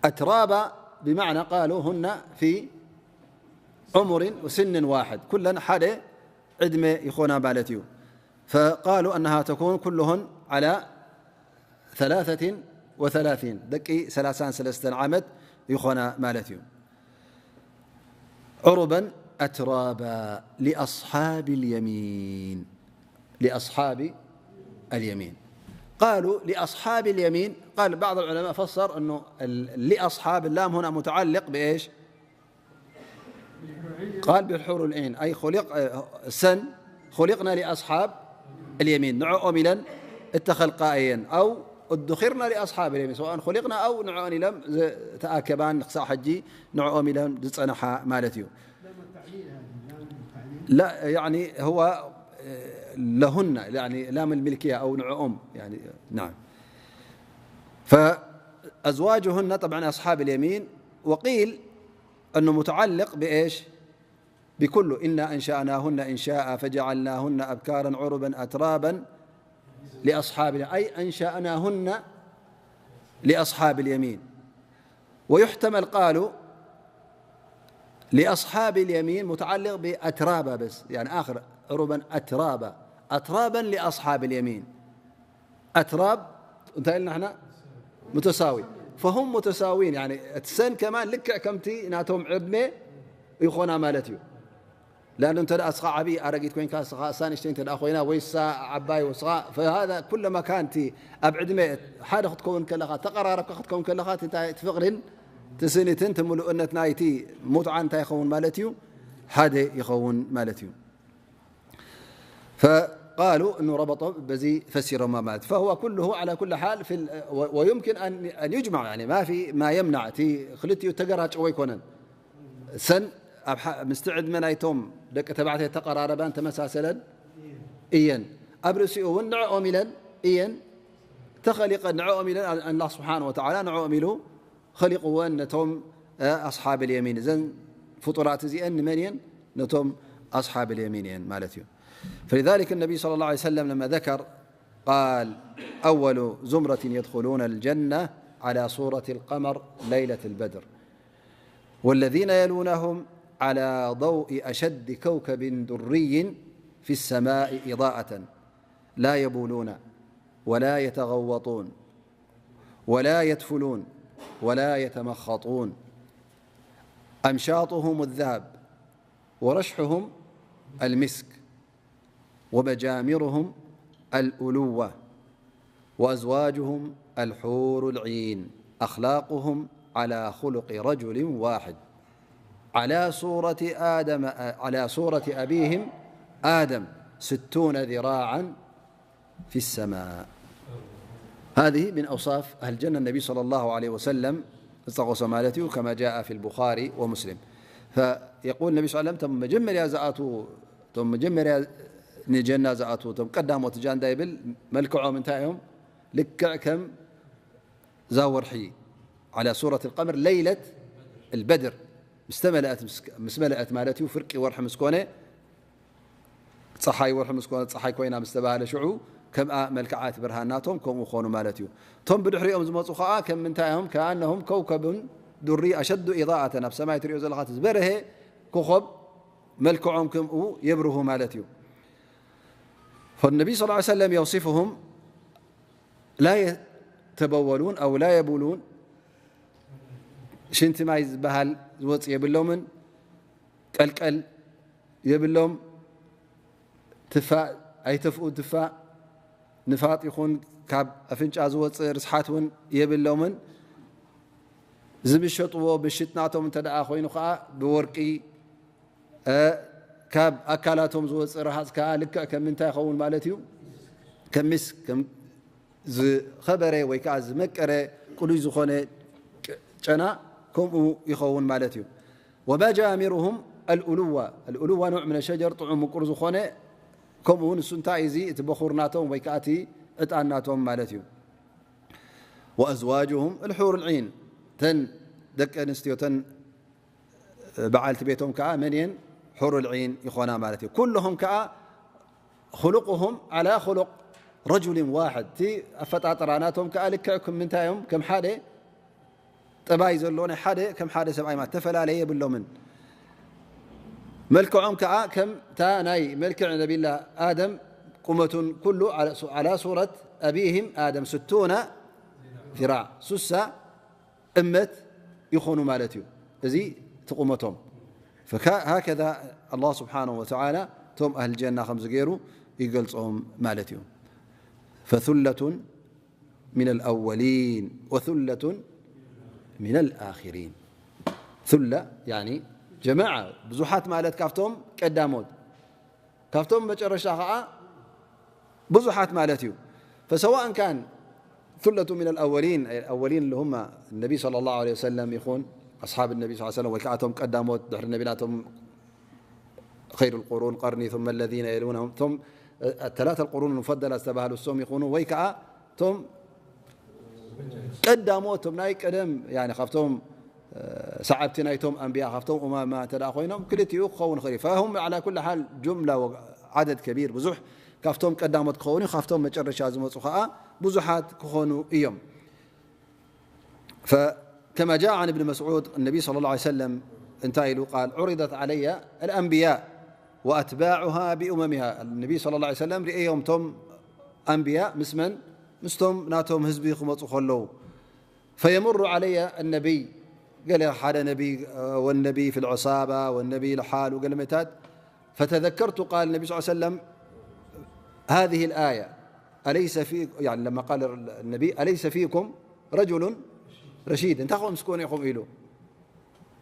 أترابا بمعنى قالوا هن في عمر وسن واحد ኩለን ሓደ ዕድመ ይኾና ማለት እዩ። فقالوا أنها تكون كلهن على ثلاثة وثلاثين ደቂ ሰላሳን ሰለስተን ዓመት ይኾና ማለት እዩ። عربا أترابا لأصحاب اليمين لأصحاب اليمين قالوا لأصحاب اليمين قال بعض العلماء فسر أنه لأصحاب اللام هنا متعلق بإيش؟ قال بالحور العين أي خلق سن خلقنا لأصحاب اليمين ንዕኦም ኢለን እተኸልቃ እየን أو ادخرنا لأصحاب اليمين سواء خلقنا أو ንዕኦም ኢለን ዝተኣከባን ክሳብ ሕጂ ንዕኦም ኢለን ዝፀንሓ ማለት እዩ። لا يعني هو لهن يعني لام الملكية أو ንዕኦም يعني نعم فأزواجهن طبعا أصحاب اليمين وقيل أنه متعلق بإيش؟ بكل إنا أنشأناهن إنشاء فجعلناهن أبكارا عربا أترابا لأصحاب أي أنشأناهن لأصحاب اليمين ويحتمل قالوا لأصحاب اليمين متعلق بأترابا بس يعني آخر عربا أترابا أترابا لأصحاب اليمين أتراب እንታይ ኢልና ንሕና متساوي فهم متساوين يعني እቲ ሰን كمان ልክዕ ከምቲ ናቶም ዕድመ ይኾና ማለት እዩ። لأنه እንተ ደኣ እስኻ ዓቢ ኣረጊት ኮይንካ እስኻ እሳ ንእሽተይ እንተ ደኣ ኮይና ወይ እሳ ዓባይ እስኻ فهذا ኩለማ كان እቲ ኣብ ዕድመ ሓደ ክትከውን ከለኻ ተቐራረብካ ክትከውን ከለኻ እቲ እንታይ እቲ ፍቕሪን እቲ ስኒትን እቲ ምሉእነት ናይቲ ሙትዓን እንታይ ይኸውን ማለት እዩ ሓደ ይኸውን ማለት እዩ። فقالوا أنه ربطوا በዚ ፈሲሮማ ማለት فهو كله على كل حال في ال- و- ويمكن أن أن يجمع يعني ما في ما يمنع እቲ ክልቲኡ ተገራጭዎ ኣይኮነን። ሰን ኣብ ሓ- ምስቲ ዕድመ ናይቶም ደቂ ተባዕታይ ተቐራረባን ተመሳሰለን እየን ኣብ ርእሲኡ እውን ንዕኦም ኢለን እየን ተኸሊቐን ንዕኦም ኢለን ኣላህ ስብሓን ወተዓላ ንዕኦም ኢሉ ኸሊቕወን ነቶም ኣስሓብ ልየሚን እዘን ፍጡራት እዚአን ንመን እየን ነቶም ኣስሓብ ልየሚን እየን ማለት እዩ። فلذلك النبي صلى الله عليه وسلم لما ذكر قال أول زمرة يدخلون الجنة على صورة القمر ليلة البدر والذين يلونهم على ضوء أشد كوكب دري في السماء إضاءة، لا يبولون ولا يتغوطون ولا يدفلون ولا يتمخطون. أمشاطهم الذهب ورشحهم المسك ومجامرهم الألوة وأزواجهم الحور العين. أخلاقهم على خلق رجل واحد على صورة آدم، على صورة أبيهم آدم، ستون ذراعا في السماء. هذه من أوصاف أهل الجنة. النبي صلى الله عليه وسلم ዝጠቐሶ ማለት እዩ، كما جاء في البخاري ومسلم. فيقول النبي صلى الله عليه وسلم، እቶም መጀመርያ ዝኣትዉ፣ እቶም መጀመርያ ንጀና ዝኣትዉ፣ እቶም ቀዳሞት ጃንዳ ይብል፣ መልክዖም እንታይ እዮም? ልክዕ ከም እዛ ወርሒ፣ على صورة القمر ليلة البدر، ምስ ተመልአት፣ ምስ፣ ምስ መለአት ማለት እዩ፣ ፍርቂ ወርሒ ምስ ኮነ፣ ጸሓይ ወርሒ ምስ ኮነ፣ ጸሓይ ኮይና ምስ ተባህለ፣ ሽዑ ከምኣ መልክዓት ብርሃን ናቶም ከምኡ ኾኑ ማለት እዩ። እቶም ብድሕሪኦም ዝመጹ ኸኣ ከም ምንታይ እዮም? كأنهم كوكب دري أشد إضاءة، ኣብ ሰማይ ትሪኦ ዘለኻ እቲ ዝበርሀ ኮኾብ መልክዖም ከምኡ የብርሁ ማለት እዩ። فالنبي صلى الله عليه وسلم يوصفهم لا يتبولون أو لا يبولون، ሽንቲ ማይ ዝበሃል ዝወጽእ የብሎምን፣ ቀልቀል የብሎም፣ ትፋእ ኣይተፍኡ፣ ትፋእ ንፋጥ ይኹን ካብ ኣፍንጫ ዝወጽእ ርስሓት እውን የብሎምን። ዝምሸጥዎ ምሽጥ ናቶም እንተ ደኣ ኮይኑ ኸኣ ብወርቂ፣ እ፣ ካብ ኣካላቶም ዝወጽእ ረሃጽ ከኣ ልክዕ ከም ምንታይ ይኸውን ማለት እዩ? ከም ሚስክ፣ ከም ዝኸበረ ወይ ከኣ ዝመቀረ ቅሉይ ዝኾነ ጨ-፣ ጨና ከምኡ ይኸውን ማለት እዩ። ومجامرهم الألوة، الألوة نوع من الشجر، ጥዑም ምቁር ዝኾነ፣ ከምኡ እውን እሱ እንታይ እዚ፣ እቲ በኹር ናቶም ወይ ከኣ እቲ ዕጣን ናቶም ማለት እዩ። وأزواجهم الحور العين، ተን ደቂ ኣንስትዮ፣ ተን በዓልቲ ቤቶም ከኣ መን እየን? حور العين ይኾና ማለት እዩ። كلهم ከኣ خلقهم على خلق رجل واحد، እቲ ኣፈጣጥራ ናቶም ከኣ ልክዕ ከም ምንታይ እዮም? ከም ሓደ ጠባይ ዘለዎ ናይ ሓደ፣ ከም ሓደ ሰብኣይ ማለት፣ ተፈላለየ የብሎምን። መልክዖም ከኣ ከም እታ ናይ መልክዕ ነቢላ ኣደም ቁመቱን ኩሉ على صورة أبيهم آدم ستون ذراع، ሱሳ እመት ይኾኑ ማለት እዩ። እዚ እቲ ቁመቶም። فك-، هكذا الله سبحانه وتعالى እቶም ኣህል ጀና ከምዚ ገይሩ ይገልጾም ማለት እዩ። فثلة من الأولين وثلة من الآخرين። ثلة يعني جماعة፣ ብዙሓት ማለት ካብቶም ቀዳሞት፣ ካብቶም መጨረሻ ኸዓ ብዙሓት ማለት እዩ። فسواء كان ثلة من الأولين، أي الأولين اللي هم النبي صلى الله عليه وسلم ይኹን أصحاب النبي صلى الله عليه وسلم፣ ወይ ከዓ እቶም ቀዳሞት ድሕሪ ነቢና እቶም خير القرون قرني ثم الذين يلونهم، እቶም፣ እ፣ الثلاثة القرون المفضلة ዝተባህሉ እሶም ይኹኑ፣ ወይ ከዓ እቶም ቀዳሞት፣ እቶም ናይ ቀደም፣ ያኒ ካብቶም፣ እ፣ ሰዓብቲ ናይቶም ኣንብያ፣ ካብቶም ኡማማ እንተ ደኣ ኮይኖም፣ ክልቲኡ ክኸውን ይኽእል እዩ። فهم على كل حال جملة وعدد كبير، ብዙሕ ካብቶም ቀዳሞት ክኸውን እዩ፣ ካብቶም መጨረሻ ዝመጹ ኸኣ ብዙሓት ክኾኑ እዮም። فكما جاء عن ابن مسعود، النبي صلى الله عليه وسلم እንታይ ኢሉ ቃል، عرضت علي الأنبياء وأتباعها بأممها። النبي صلى الله عليه وسلم ርእዮም ቶም ኣንብያ ምስ መን? ምስቶም ናቶም ህዝቢ ክመጹ ከለዉ። فيمر علي النبي، ገለ ሓደ ነቢ፣ والنبي في العصابة والنبي لحاله ገለ መታት። فتذكرت قال النبي صلى الله عليه وسلم هذه الآية، أليس في، يعني لما قال النبي أليس فيكم رجل رشيد، እንታይ ኾን ምስ ኮነ ኢኹም ኢሉ።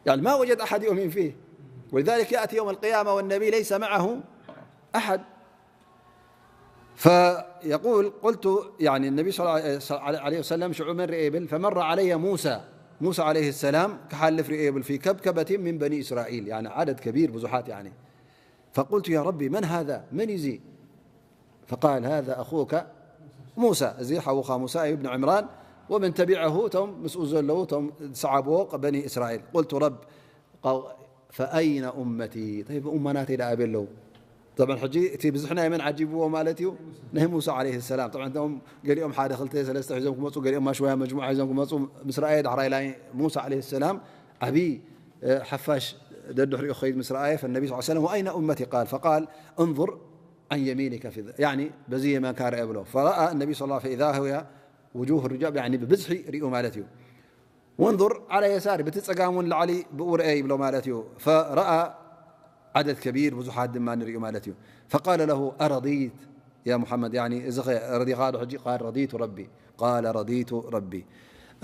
يعني ما وجد أحد يؤمن فيه، ولذلك يأتي يوم القيامة والنبي ليس معه أحد. فيقول قلت، يعني النبي صلى الله عليه وسلم ሽዑ መን ርኤ ይብል، فمر علي موسى، موسى عليه السلام ክሓልፍ ርኤ ይብል، في كبكبة من بني إسرائيل، يعني عدد كبير، ብዙሓት يعني. فقلت يا ربي من هذا؟ መን እዩ እዚ? فقال هذا أخوك موسى، እዚ ሓውኻ ሙሳ እዩ، ابن عمران، ومن تبعه، እቶም ምስኡ ዘለዉ፣ እቶም ዝሰዓብዎ በኒ እስራኤል። قلت رب، قال فأين أمتي؟ طيب፣ ኡማ ናተይ ደኣ ኣበይ ኣለዉ? طبعا ሕጂ እቲ ብዝሕ ናይ መን ዓጂብዎ ማለት እዩ? ናይ ሙሳ عليه السلام። طبعا እቶም ገሊኦም ሓደ ክልተ ሰለስተ ሒዞም ክመጹ፣ ገሊኦም ማሽወያ መጅሙዓ ሒዞም ክመጹ ምስ ረኣየ፣ ዳሕራይ ላይ ሙሳ عليه السلام ዓቢ ሓፋሽ ደድሕሪኡ ክኸይድ ምስ ረኣየ፣ فالنبي صلى الله عليه وسلم: "وأين أمتي؟" قال، فقال: "انظر عن يمينك في الذ-" يعني በዚ የማንካ ርአ ብሎ። فرأى النبي صلى الله عليه وسلم فإذا هي وجوه الرجال، يعني ብብዝሒ ሪኡ ማለት እዩ። "وانظر على يساري"፣ በቲ ጸጋም እውን ላዕሊ ብኡ ርአ ይብሎ ማለት እዩ። فرأى عدد كبير، ብዙሓት ድማ ንሪኡ ማለት እዩ። فقال له: "أرضيت يا محمد؟" يعني እዚ ኸ ረዲኻ ዶ ሕጂ? قال: "رضيت ربي." قال: "رضيت ربي."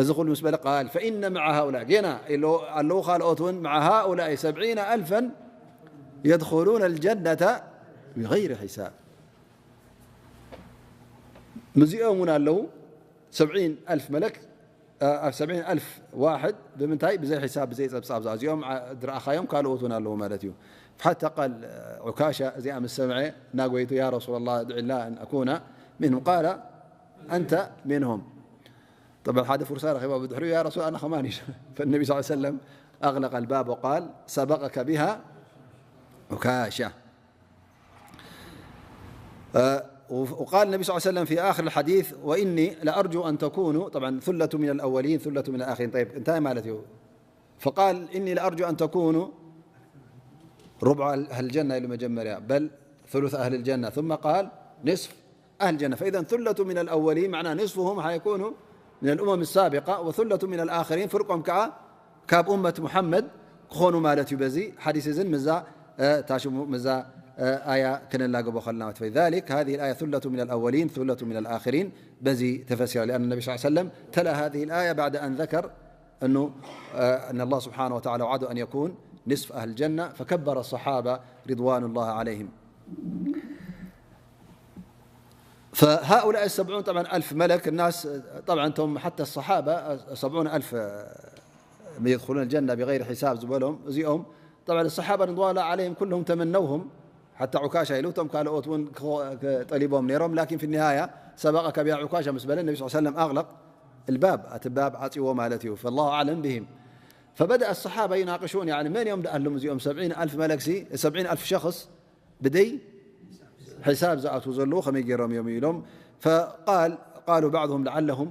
እዚ ኩሉ ምስ በለ قال: "فإن مع هؤلاء"፣ ጌና ኣለዉ ካልኦት እውን، "مع هؤلاء سبعين ألفا يدخلون الجنة بغير حساب." ምስዚኦም እውን ኣለዉ ሰብዒን ኣልፍ መለክ፣ ኣብ ሰብዒን ኣልፍ ዋሕድ ብምንታይ? ብዘይ ሒሳብ፣ ብዘይ ጸብጻብ ዝኣ-፣ እዚኦም ዓ-፣ ዝረኣኻዮም ካልኦት እውን ኣለዉ ማለት እዩ። فحتى قال ዑካሻ እዚኣ ምስ ሰምዐ እናጎይቱ: "يا رسول الله، ادع الله أن أكون منهم." قال: "أنت منهم." طبعا ሓደ ፍርሳ ረኺባ ብድሕሪኡ: "يا رسول، أنا كمان." فالنبي صلى الله عليه وسلم أغلق الباب وقال: "سبقك بها عكاشة." آه، وقال النبي صلى الله عليه وسلم في آخر الحديث: "وإني لأرجو أن تكونوا"، طبعا ثلة من الأولين، ثلة من الآخرين. طيب، እንታይ ማለት እዩ? فقال: "إني لأرجو أن تكونوا ربع أهل الجنة" ኢሉ መጀመርያ، بل ثلث أهل الجنة، ثم قال: "نصف أهل الجنة". فإذا ثلة من الأولين، معناه نصفهم حيكونوا من الأمم السابقة، وثلة من الآخرين، ፍርቆም ከዓ ካብ ኡመት ሙሐመድ ክኾኑ ማለት እዩ። በዚ ሓዲስ እዝን ምዛ፣ እ፣ ታሽሙ ምዛ፣ እ፣ ኣያ ክነላግቦ ከለና ማለት። فلذلك هذه الآية ثلة من الأولين ثلة من الآخرين በዚ ተፈሲራ። لأن النبي صلى الله عليه وسلم تلا هذه الآية بعد أن ذكر أنه، እ፣ أن الله سبحانه وتعالى وعده أن يكون نصف أهل الجنة، فكبر الصحابة رضوان الله عليهم. فهؤلاء السبعون طبعا ألف ملك، الناس طبعا هم حتى الصحابة سبعون ألف يدخلون الجنة بغير حساب ዝበሎም እዚኦም، طبعا الصحابة رضوان الله عليهم كلهم تمنوهم، حتى ዑካሻ ኢሉ እቶም ካልኦት እውን ክኾ-፣ ክ-፣ ጠሊቦም ነይሮም، لكن في النهاية سبقك بها عكاشة ምስ በለ النبي صلى الله عليه وسلم أغلق الباب، እቲ ባብ ዓጽዎ ማለት እዩ، فالله أعلم بهم. فبدأ الصحابة يناقشون، يعني መን እዮም ደኣሎም እዚኦም ሰብዒን ኣልፍ መለክሲ፣ ሰብዒን ኣልፍ ሸኽስ ብደይ ሕሳብ ዝኣትዉ ዘለዉ ከመይ ገይሮም እዮም ኢሎም። فقال، قالوا بعضهم لعلهم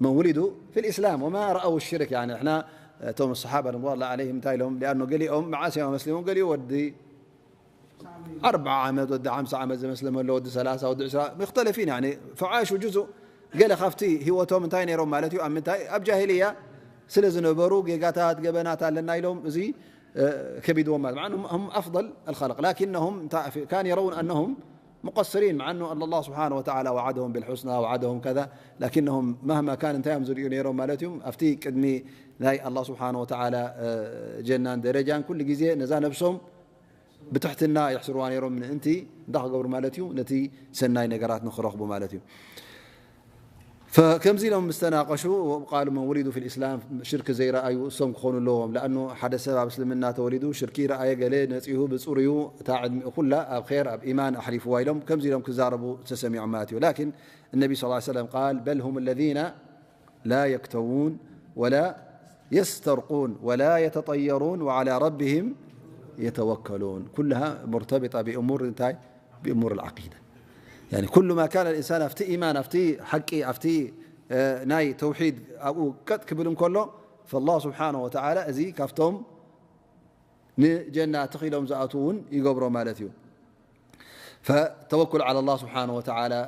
من ولدوا في الإسلام وما رأوا الشرك. يعني እሕና እቶም الصحابة رضوان الله عليهم እንታይ ኢሎም؟ لأنه ገሊኦም መዓስ እዮም ኣመስሊሞም? ገሊኡ ወዲ ኣርብዓ ዓመት፣ ወዲ ሓምሳ ዓመት ዘመስለመ ኣሎ፣ ወዲ ሰላሳ፣ ወዲ ዕስራ፣ مختلفين، يعني فعاشوا جزء ገለ ካብቲ ህይወቶም እንታይ ነይሮም ማለት እዩ? ኣብ ምንታይ? ኣብ ጃሂልያ ስለ ዝነበሩ ጌጋታት፣ ገበናት ኣለና ኢሎም እዚ፣ እ፣ ከቢድዎም ማለት። مع أنهم هم أفضل الخلق، لكنهم كان يرون أنهم مقصرين، مع أنه الله سبحانه وتعالى وعدهم بالحسنى، وعدهم كذا، لكنهم مهما كان እንታይ እዮም ዝርእዩ ነይሮም ማለት እዩ? ኣብቲ ቅድሚ ናይ الله سبحانه وتعالى، እ፣ ጀናን ደረጃን ኩሉ ግዜ ነዛ ነብሶም ብትሕትና የሕስርዋ ነይሮም፣ ምእንቲ እንታይ ክገብሩ ማለት እዩ? ነቲ ሰናይ ነገራት ንኽረኽቡ ማለት እዩ። فከምዚ ኢሎም ምስ ተናቐሹ፣ قالوا من ولدوا في الإسلام፣ ሽርክ ዘይረኣዩ እሶም ክኾኑ ኣለዎም። لأنه ሓደ ሰብ ኣብ እስልምና ተወሊዱ ሽርክ ይረኣየ፣ ገለ ነጺሁ ብጽሩዩ እታ ዕድሚኡ ኩላ ኣብ ኸይር ኣብ ኢማን ኣሕሊፍዋ ኢሎም ከምዚ ኢሎም ክዛረቡ ተሰሚዖም ማለት እዩ። لكن النبي صلى الله عليه وسلم قال: بل هم الذين لا يكتوون ولا يسترقون ولا يتطيرون وعلى ربهم يتوكلون. كلها مرتبطة بأمور እንታይ؟ بأمور العقيدة. يعني كل ما كان الإنسان ኣብቲ ኢማን፣ ኣብቲ ሓቂ፣ ኣብቲ፣ እ፣ ናይ ተውሒድ ኣብኡ ቀጥ ክብል እንከሎ፣ فالله سبحانه وتعالى እዚ ካብቶም ንጀና ተኺሎም ዝኣትዉ እውን ይገብሮ ማለት እዩ። فتوكل على الله سبحانه وتعالى،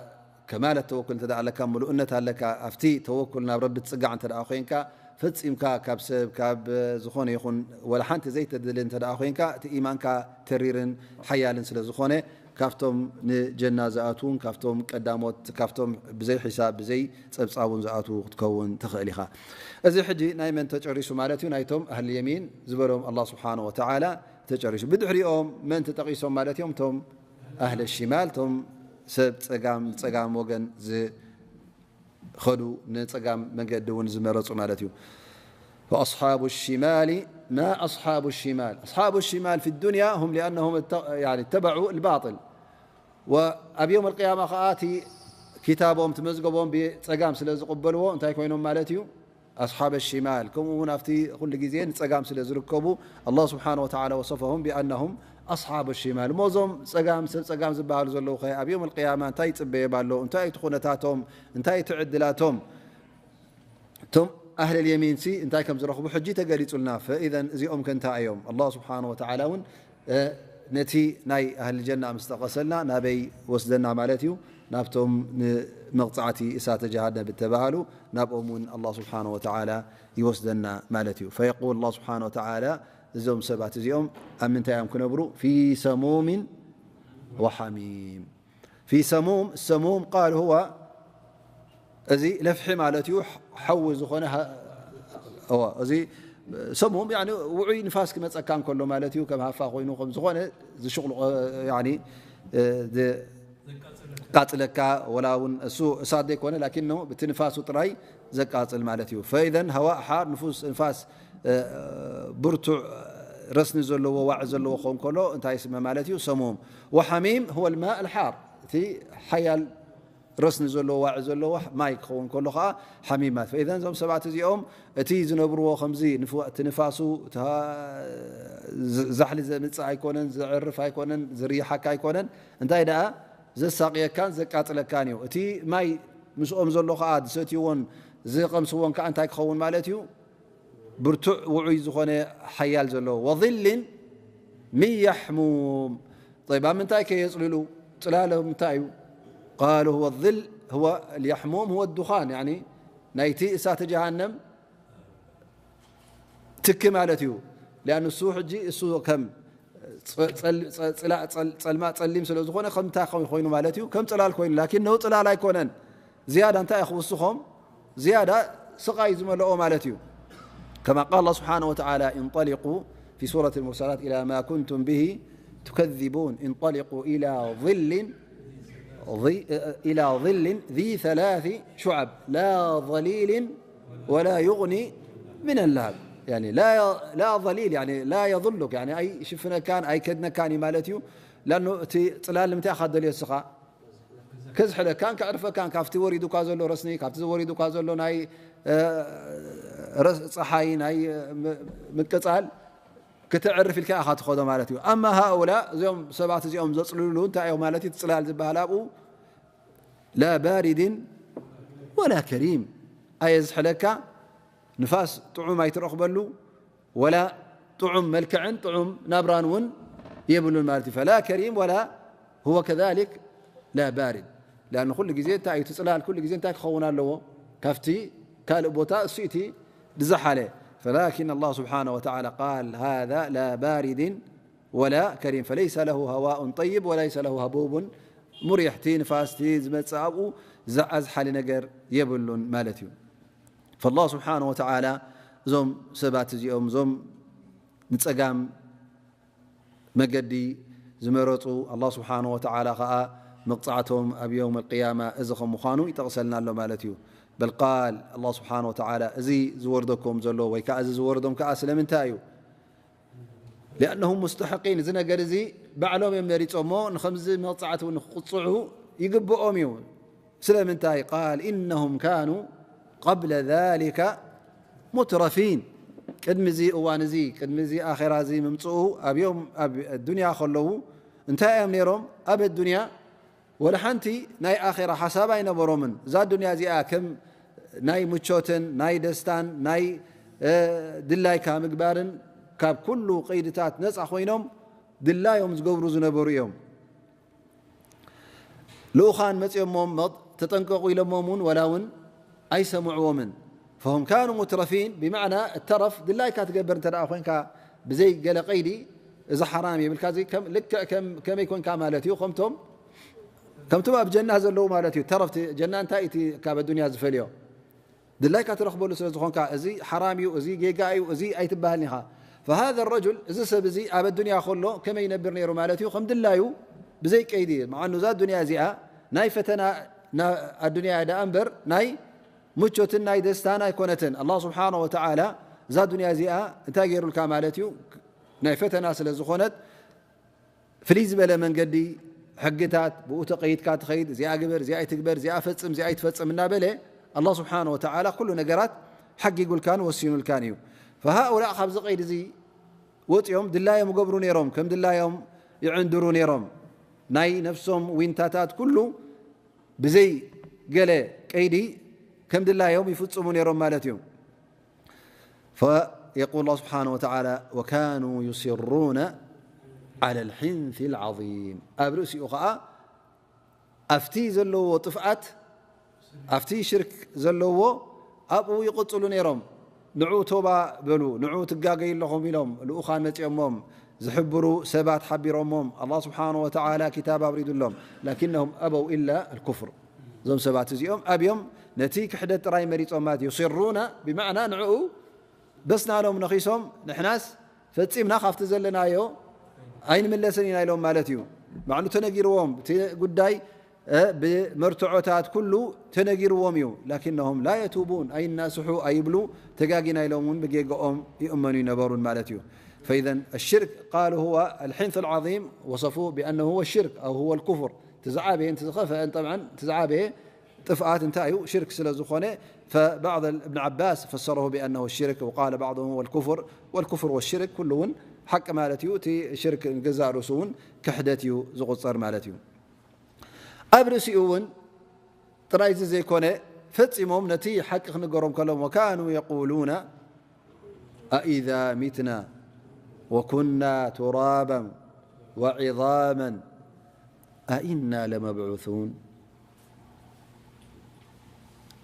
كمال التوكل እንተ ደኣ ኣለካ፣ ምሉእነት ኣለካ፣ ኣብቲ ተወኩል ናብ ረቢ ትጽጋዕ እንተ ደኣ ኮይንካ፣ ፈጺምካ ካብ ሰብ፣ ካብ ዝኾነ ይኹን ወላ ሓንቲ ዘይተድሊ እንተ ደኣ ኮይንካ፣ እቲ ኢማንካ ተሪርን ሓያልን ስለ ዝኾነ፣ ካብቶም ንጀና ዝኣትዉን ካብቶም ቀዳሞት፣ ካብቶም ብዘይ ሒሳብ፣ ብዘይ ጸብጻብ እውን ዝኣትዉ ክትከውን ትኽእል ኢኻ። እዚ ሕጂ ናይ መን ተጨሪሱ ማለት እዩ? ናይቶም ኣህል የሚን ዝበሎም ኣላህ ስብሓነ ወተዓላ ተጨሪሱ። ብድሕሪኦም መን ተጠቒሶም ማለት እዮም? እቶም ኣህል ሽማል፣ እቶም ሰብ ጸጋም፣ ጸጋም ወገን ዝኸዱ፣ ንጸጋም መንገዲ እውን ዝመረጹ ማለት እዩ። فأصحاب الشمال ما أصحاب الشمال. أصحاب الشمال في الدنيا هم لأنهم ات-، يعني اتبعوا الباطل. ወኣብ የውም ኣልቅያማ ኸኣ እቲ ኪታቦም፣ እቲ መዝገቦም ብጸጋም ስለ ዝቕበልዎ እንታይ ኮይኖም ማለት እዩ? ኣስሓበ ሽማል። ከምኡ እውን ኣብቲ ኩሉ ግዜ ንጸጋም ስለ ዝርከቡ፣ ኣላህ ስብሓነ ወተዓላ ወሰፈሁም ቢኣነሁም ኣስሓበ ሽማል። እሞ እዞም ጸጋም፣ ሰብ ጸጋም ዝበሃሉ ዘለዉ ኸ ኣብ የውም ኣልቅያማ እንታይ ይጽበዮም ኣሎ? እንታይ እቲ ኩነታቶም? እንታይ እቲ ዕድላቶም? እቶም ኣህል የሚንሲ እንታይ ከም ዝረኽቡ ሕጂ ተገሊጹልና። ፈኢዘን እዚኦም ከ እንታይ እዮም? ኣላህ ስብሓነ ወተዓላ እውን፣ እ፣ ነቲ ናይ ኣህል ጀና ምስ ጠቐሰልና ናበይ ወስደና ማለት እዩ? ናብቶም ንመቕጻዕቲ እሳተ ጀሃነም እተባሃሉ፣ ናብኦም እውን ኣላህ ስብሓነ ወተዓላ ይወስደና ማለት እዩ። ፈየቁል ኣላህ ስብሓነ ወተዓላ፣ እዞም ሰባት እዚኦም ኣብ ምንታይ እዮም ክነብሩ? ፊ ሰሙሚን ወሓሚም። ፊ ሰሙም፣ ሰሙም ቃል ሁወ፣ እዚ ለፍሒ ማለት እዩ፣ ሓዊ ዝኾነ ሃ-፣ እወ፣ እዚ ሰሙም ያኒ ውዑይ ንፋስ ክመጸካ እንከሎ ማለት እዩ፣ ከም ሃፋ ኮይኑ ከም ዝኾነ ዝሽቕሉ፣ ያኒ፣ እ፣ ዝ-፣ ቃጽለካ፣ ወላ እውን እሱ እሳት ዘይኮነ፣ ላኪን ነው፣ ብቲ ንፋሱ ጥራይ ዘቃጽል ማለት እዩ። ፈኢዘን ሃዋእ ሓር፣ ንፉስ፣ ንፋስ፣ እ፣ ብርቱዕ ረስኒ ዘለዎ፣ ዋዒ ዘለዎ ክኸውን ከሎ እንታይ ይስመ ማለት እዩ? ሰሙም። ወሓሚም ሁወ ልማእ ልሓር፣ እቲ ሓያል ረስኒ ዘለዎ፣ ዋዒ ዘለዎ ማይ ክኸውን ከሎ ከዓ ሓሚም ማለት። ፈኢዘን እዞም ሰባት እዚኦም እቲ ዝነብርዎ ከምዚ ንፍ-፣ እቲ ንፋሱ፣ እቲ ሃ-፣ ዝ-፣ ዛሕሊ ዘምጽእ ኣይኮነን፣ ዘዕርፍ ኣይኮነን፣ ዝርይሓካ ኣይኮነን። እንታይ ደኣ ዘሳቕየካን ዘቃጽለካን እዩ። እቲ ማይ ምስኦም ዘሎ ከዓ ዝሰትይዎን ዝቐምስዎን ከዓ እንታይ ክኸውን ማለት እዩ? ብርቱዕ ውዑይ ዝኾነ ሓያል ዘለዎ። ወظልን ሚን የሕሙም። ጠይብ፣ ኣብ ምንታይ ከ የጽልሉ? ጽላሎም እንታይ እዩ? ቃሉ ሁወ ظል፣ ሁወ ልየሕሙም፣ ሁወ ዱኻን፣ ያኒ ናይቲ እሳተ ጀሃነም ትኪ ማለት እዩ። ሊኣን እሱ ሕጂ እሱ ከም ጸ-፣ ጸል-፣ ጸ-፣ ጽላ-፣ ጸል-፣ ጸልማ ጸሊም ስለ ዝኾነ ከምታ ኮይኑ ማለት እዩ፣ ከም ጽላል ኮይኑ፣ ላኪን ነው ጽላል ኣይኮነን። ዝያዳ እንታይ እዩ ክውስኾም? ዝያዳ ስቓይ ዝመልኦ ማለት እዩ። ከማ ቃል ኣላህ ስብሓነ ወተዓላ፣ እንጠሊቁ ፊ ሱረት ልሙርሰላት ኢላ ማ ኩንቱም ብሂ ቱከዚቡን፣ እንጠሊቁ ኢላ ظልን ظ-، إلى ظل ذي ثلاث شعب لا ظليل ولا يغني من اللهب. يعني لا ي-، لا ظليل، يعني لا يظلك، يعني ኣይሽፍነካን ኣይከድነካን እዩ ማለት እዩ። ለኣኑ እቲ ጽላል ንምንታይ ኢኻ ትደልዮ እስኻ? ከዝሕለካን ከዕርፈካን፣ ካብቲ ወሪዱካ ዘሎ ረስኒ፣ ካብቲ ወሪዱካ ዘሎ ናይ፣ እ፣ ረስ-፣ ጸሓይ፣ ናይ፣ እ፣ ም-፣ ምቅጻል፣ ክተዕርፍ ኢልካ ኢኻ ትኸዶ ማለት እዩ። ኣማ ሃኡላ፣ እዚኦም ሰባት እዚኦም ዘጽልሉ እንታይ እዮም ማለት እዩ? እቲ ጽላል ዝበሃል ኣብኡ ላ ባሪድን ወላ ከሪም፣ ኣየዝሕለካ፣ ንፋስ ጥዑም ኣይትረኽበሉ፣ ወላ ጥዑም መልክዕን ጥዑም ናብራን እውን የብሉን ማለት እዩ። ፈላ ከሪም ወላ ሁወ ከዛሊክ ላ ባሪድ። ሊኣን ኩሉ ግዜ እንታይ እዩ? እቲ ጽላል ኩሉ ግዜ እንታይ ክኸውን ኣለዎ? ካብቲ ካልእ ቦታ እሱ እቲ ዝሓለ። ፈላኪን ኣላህ ስብሓነ ወተዓላ ቃል ሃዛ ላ ባሪድን ወላ ከሪም፣ ፈለይሰ ለሁ ሃዋኡን ጠይብ ወለይሰ ለሁ ሃቡቡን ሙሪሕ፣ እቲ ንፋስ እቲ ዝመጽእ ኣብኡ ዝዓዝሓሊ ነገር የብሉን ማለት እዩ። ፈላህ ስብሓነ ወተዓላ እዞም ሰባት እዚኦም፣ እዞም ንጸጋም መገዲ ዝመረጹ፣ ኣላህ ስብሓነ ወተዓላ ኸኣ መቕጻዕቶም ኣብ የውም ኣልቅያማ እዚ ከም ምዃኑ ይጠቕሰልና ኣሎ ማለት እዩ። በል ቃል ኣላህ ስብሓነ ወተዓላ፣ እዚ ዝወርደኩም ዘሎ ወይ ከኣ እዚ ዝወርዶም ከኣ ስለምንታይ እዩ? ሊኣነሁም ሙስተሐቂን፣ እዚ ነገር እዚ ባዕሎም እዮም መሪጾሞ፣ ንኸምዚ መቕጻዕቲ እውን ንክቕጽዑ ይግብኦም እዩ። ስለምንታይ? ቃል ኢነሁም ካኑ ቀብለ ዛሊከ ሙትረፊን፣ ቅድሚ እዚ እዋን እዚ፣ ቅድሚ እዚ ኣኼራ እዚ ምምጽኡ፣ ኣብዮም ኣብ ኣዱንያ ከለዉ እንታይ እዮም ነይሮም? ኣብ ኣዱንያ ወላ ሓንቲ ናይ ኣኼራ ሓሳብ ኣይነበሮምን። እዛ ኣዱንያ እዚኣ ከም ናይ ምቾትን ናይ ደስታን ናይ፣ እ፣ ድላይካ ምግባርን ካብ ኩሉ ቀይድታት ነጻ ኮይኖም ድላዮም ዝገብሩ ዝነበሩ እዮም። ልኡኻን መጺኦሞም መጥ-፣ ተጠንቀቑ ኢሎሞም እውን ወላ እውን ኣይሰምዕዎምን። ፈሁም ካኑ ሙትረፊን፣ ብማዕና እተረፍ ድላይካ ትገብር እንተ ደኣ ኮይንካ ብዘይ ገለ ቀይዲ፣ እዚ ሓራም የብልካ፣ እዚ ከም፣ ልክዕ ከም፣ ከመይ ኮንካ ማለት እዩ? ከምቶም፣ ከምቶም ኣብ ጀና ዘለዉ ማለት እዩ። ተረፍቲ ጀና እንታይ እቲ ካብ ኣዱንያ ዝፈልዮ? ድላይካ ትረኽበሉ ስለ ዝኾንካ፣ እዚ ሓራም እዩ፣ እዚ ጌጋ እዩ፣ እዚ ኣይትበሃልን ኢኻ። ፈሃዘ ረጁል፣ እዚ ሰብ እዚ ኣብ ኣዱንያ ከሎ ከመይ ይነብር ነይሩ ማለት እዩ? ከም ድላዩ ብዘይ ቀይዲ። መዓኑ እዛ ኣዱንያ እዚኣ ናይ ፈተና ና-፣ ኣዱንያ እያ ደኣ እምበር ናይ ምቾትን ናይ ደስታን ኣይኮነትን። ኣላህ ስብሓነ ወተዓላ እዛ ኣዱንያ እዚኣ እንታይ ገይሩልካ ማለት እዩ? ናይ ፈተና ስለ ዝኾነት፣ ፍልይ ዝበለ መንገዲ፣ ሕግታት፣ ብኡ ተቐይድካ ትኸይድ፣ እዚኣ ግበር፣ እዚኣ ኣይትግበር፣ እዚኣ ፈጽም፣ እዚኣ ኣይትፈጽም እናበለ ኣላህ ስብሓነ ወተዓላ ኩሉ ነገራት ሓጊጉልካን ወሲኑልካን እዩ። ፈሃኡላእ ካብዚ ቀይዲ እዚ ወፂኦም ድላዮም ይገብሩ ነይሮም፣ ከም ድላዮም ይዕንድሩ ነይሮም። ናይ ነፍሶም ዊንታታት ኩሉ ብዘይ ገለ ቀይዲ ከም ድላዮም ይፍጽሙ ነይሮም ማለት እዩ። فيقول الله سبحانه وتعالى: وكانوا يصرون على الحنث العظيم. ኣብ ርእሲኡ ኸዓ ኣብቲ ዘለዎ ጥፍኣት፣ ኣብቲ ሽርክ ዘለዎ ኣብኡ ይቕጽሉ ነይሮም። ንዑ ቶባ በሉ፣ ንዑ ትጋገዩ ኣለኹም ኢሎም ልኡኻን መጺኦሞም፣ ዝሕብሩ ሰባት ሓቢሮሞም፣ ኣላህ ስብሓነ ወተዓላ ኪታብ ኣብሪዱሎም። ላኪነሁም ኣበው ኢላ ኣልኩፍር። እዞም ሰባት እዚኦም ኣብዮም ነቲ ክሕደት ጥራይ መሪጾም ማለት እዩ። ዩሲሩና ብማዕና ንዕኡ በስናሎም ነኺሶም፣ ንሕናስ ፈጺምና ካብቲ ዘለናዮ ኣይንምለስን ኢና ኢሎም ማለት እዩ። ባዕሉ ተነጊርዎም፣ እቲ ጉዳይ፣ እ፣ ብመርትዖታት ኩሉ ተነጊርዎም እዩ። ላኪነሁም ላ የቱቡን፣ ኣይናስሑ፣ ኣይብሉ፣ ተጋጊና ኢሎም እውን ብጌገኦም ይእመኑ ይነበሩን ማለት እዩ። فإذا الشرك قالوا هو الحنث العظيم، وصفوه بأنه هو الشرك أو هو الكفر። እቲ ዝዓበየ፣ እቲ ዝኸፍአን፣ ጠብዓን፣ እቲ ዝዓበየ ጥፍኣት እንታይ እዩ? ሽርክ ስለ ዝኾነ፣ فبعض ابن عباس فسره بأنه الشرك، وقال بعضهم هو الكفر، والكفر والشرك ኩሉ እውን ሓቂ ማለት እዩ። እቲ ሽርክ ንገዛእ ርእሱ እውን ክሕደት እዩ ዝቑጸር ማለት እዩ። ኣብ ርእሲኡ እውን ጥራይ እዚ ዘይኮነ፣ ፈጺሞም ነቲ ሓቂ ክንገሮም ከሎም፣ وكانوا يقولون أإذا متنا وكنا ترابا وعظاما أإنا لمبعوثون؟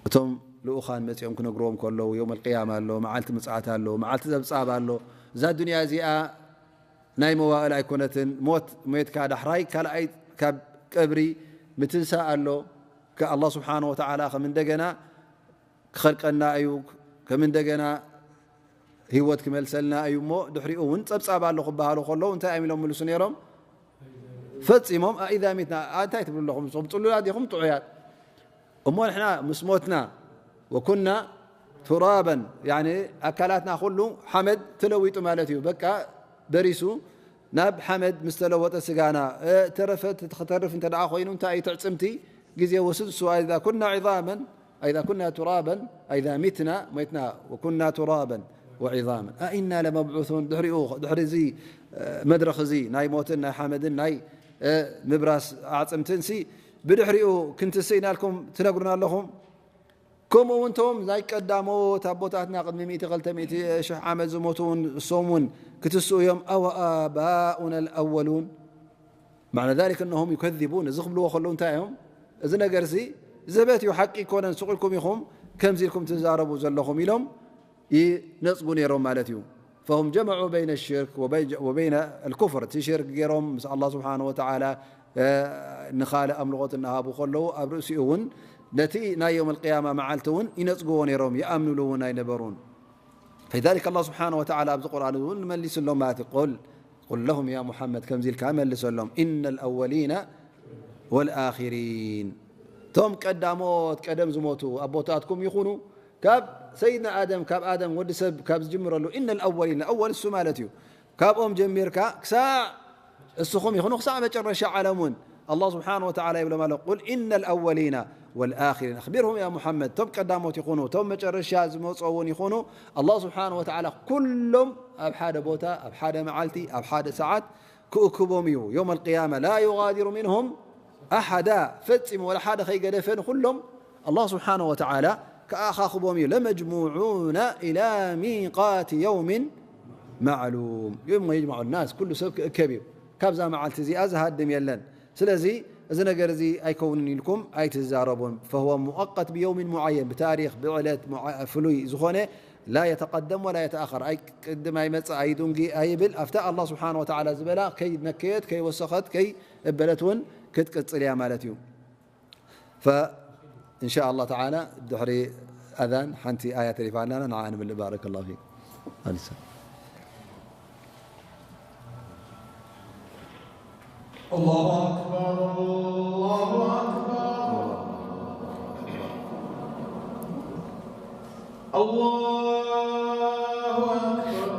እቶም ልኡኻን መጺኦም ክነግርዎም ከለዉ፣ የውመል ቅያማ ኣሎ፣ መዓልቲ ምጽኣት ኣሎ፣ መዓልቲ ዘብጻብ ኣሎ። እዛ ዱንያ እዚኣ ናይ መዋእል ኣይኮነትን። ሞት፣ ሞትካ ዳሕራይ ካልኣይ ካብ ቀብሪ ምትንሳእ ኣሎ። ከ-፣ ኣላህ ስብሓነ ወተዓላ ከም እንደገና ክኸልቀና እዩ፣ ከም እንደገና ህይወት ክመልሰልና እዩ። እሞ ድሕሪኡ እውን ጸብጻብ ኣሎ ክበሃሉ ከለዉ እንታይ እዮም ኢሎም ምልሱ ነይሮም? ፈጺሞም ኣኢዛ ሚትና፣ ኣ፣ እንታይ ትብሉ ኣለኹም? ንስኹም ጽሉላት ዲኹም ጥዑያት? እሞ ንሕና ምስ ሞትና፣ ወኩና ቱራበን፣ ያኒ ኣካላትና ኩሉ ሓመድ ተለዊጡ ማለት እዩ። በቃ በሪሱ ናብ ሓመድ ምስ ተለወጠ ስጋና፣ እ፣ ተረፈ፣ ተርፍ እንተ ደኣ ኮይኑ እንታይ እዩ ትዕጽምቲ ግዜ ወስድ እሱ፣ ኣኢዛ ኩና ዒዛመን፣ ኣኢዛ ኩና ቱራበን፣ ኣኢዛ ሚትና፣ ሞትና፣ ወኩና ቱራበን ወዒዛመን ኣኢና ለመብዑሱን፣ ድሕሪኡ፣ ድሕሪ እዚ፣ እ፣ መድረኽ እዚ ናይ ሞትን ናይ ሓመድን ናይ፣ እ፣ ምብራስ ኣዕጽምትንሲ ብድሕሪኡ ክንትስእ ኢና ኢልኩም ትነግሩና ኣለኹም? ከምኡ እውን እቶም ናይ ቀዳሞት ኣቦታትና ቅድሚ ሚእቲ ክልተ ሚእቲ ሽሕ ዓመት ዝሞቱ እውን እሶም እውን ክትስኡ እዮም። ኣወ ኣባኡና ኣልኣወሉን። ማዕና ዛሊክ እነሁም ዩከዚቡን። እዚ ክብልዎ ከለዉ እንታይ እዮም? እዚ ነገርሲ ዘበት እዩ፣ ሓቂ ኣይኮነን፣ ሱቕ ኢልኩም ኢኹም ከምዚ ኢልኩም ትዛረቡ ዘለኹም ኢሎም ይነጽጉ ነይሮም ማለት እዩ። ፈሁም ጀመዑ በይነ ሽርክ ወበይ-፣ ወበይነ ኣልኩፍር። እቲ ሽርክ ገይሮም ምስ ኣላህ ስብሓነ ወተዓላ፣ እ፣ ንኻልእ ኣምልኾት እናሃቡ ከለዉ፣ ኣብ ርእሲኡ እውን ነቲ ናይ የውመል ቅያማ መዓልቲ እውን ይነጽግዎ ነይሮም፣ ይኣምኑሉ እውን ኣይነበሩን። ፈሊዛሊክ ኣላህ ስብሓነ ወተዓላ ኣብዚ ቁርኣን እውን መሊስሎም ማለት እዩ። ቁል፣ ቁል ለሁም ያ ሙሓመድ፣ ከምዚ ኢልካ መልሰሎም፣ ኢነ ልኣወሊነ ወልኣኺሪን። እቶም ቀዳሞት ቀደም ዝሞቱ ኣቦታትኩም ይኹኑ፣ ካብ ሰይድና ኣደም፣ ካብ ኣደም ወዲ ሰብ ካብ ዝጅምረሉ፣ ኢነ ልኣወሊን፣ ኣወል እሱ ማለት እዩ። ካብኦም ጀሚርካ ክሳዕ እስኹም ይኹኑ፣ ክሳዕ መጨረሻ ዓለም እውን ኣላህ ስብሓነ ወተዓላ ይብሎም ኣሎ፣ ቁል ኢነ ልኣወሊና ወልኣኺሪን። ኣኽቢርሁም ያ ሙሓመድ፣ እቶም ቀዳሞት ይኹኑ፣ እቶም መጨረሻ ዝመፁ እውን ይኹኑ፣ ኣላህ ስብሓነ ወተዓላ ኩሎም ኣብ ሓደ ቦታ፣ ኣብ ሓደ መዓልቲ፣ ኣብ ሓደ ሰዓት ክእክቦም እዩ። የውመል ቅያማ ላ ዩጋዲሩ ሚንሁም ኣሓዳ፣ ፈጺሙ ወላ ሓደ ከይገደፈ ንኹሎም ኣላህ ስብሓነ ወተዓላ ክኣኻኽቦም እዩ። ለመጅሙዑነ ኢላ ሚቃት የውሚን ማዕሉም። የውመ የጅመዑ ናስ፣ ኩሉ ሰብ ክእከብ እዩ። ካብዛ መዓልቲ እዚኣ ዝሃድም የለን። ስለዚ እዚ ነገር እዚ ኣይከውንን ኢልኩም ኣይትዛረቡን። ፈሁወ ሙቐት ብየውሚን ሙዓየን፣ ብታሪኽ፣ ብዕለት ሙዓ-፣ ፍሉይ ዝኾነ፣ ላ የተቀደም ወላ የተኣኸር፣ ኣይቅድም ኣይመጽእ፣ ኣይዱንጊ ኣይብል፣ ኣብታ ኣላህ ስብሓነ ወተዓላ ዝበላ ከይነከየት፣ ከይወሰኸት፣ ከይእበለት እውን ክትቅጽል እያ ማለት እዩ። ፈእንሻ ኣላህ ተዓላ ድሕሪ ኣዛን ሓንቲ ኣያ ተሪፋ ኣለና፣ ንዓ ንምልእ። ባረከላሁ ፊኩም። الله أكبر، الله أكبر، الله أكبر،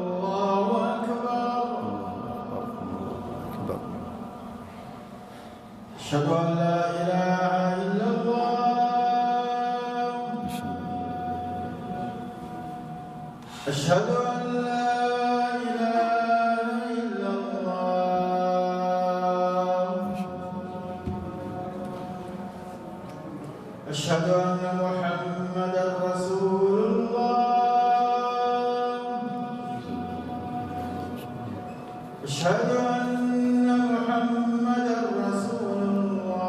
الله أكبر. أشهد أن لا إله إلا الله. أشهد أن لا إله إلا الله. أشهد أن محمدا رسول الله. أشهد أن محمدا رسول الله.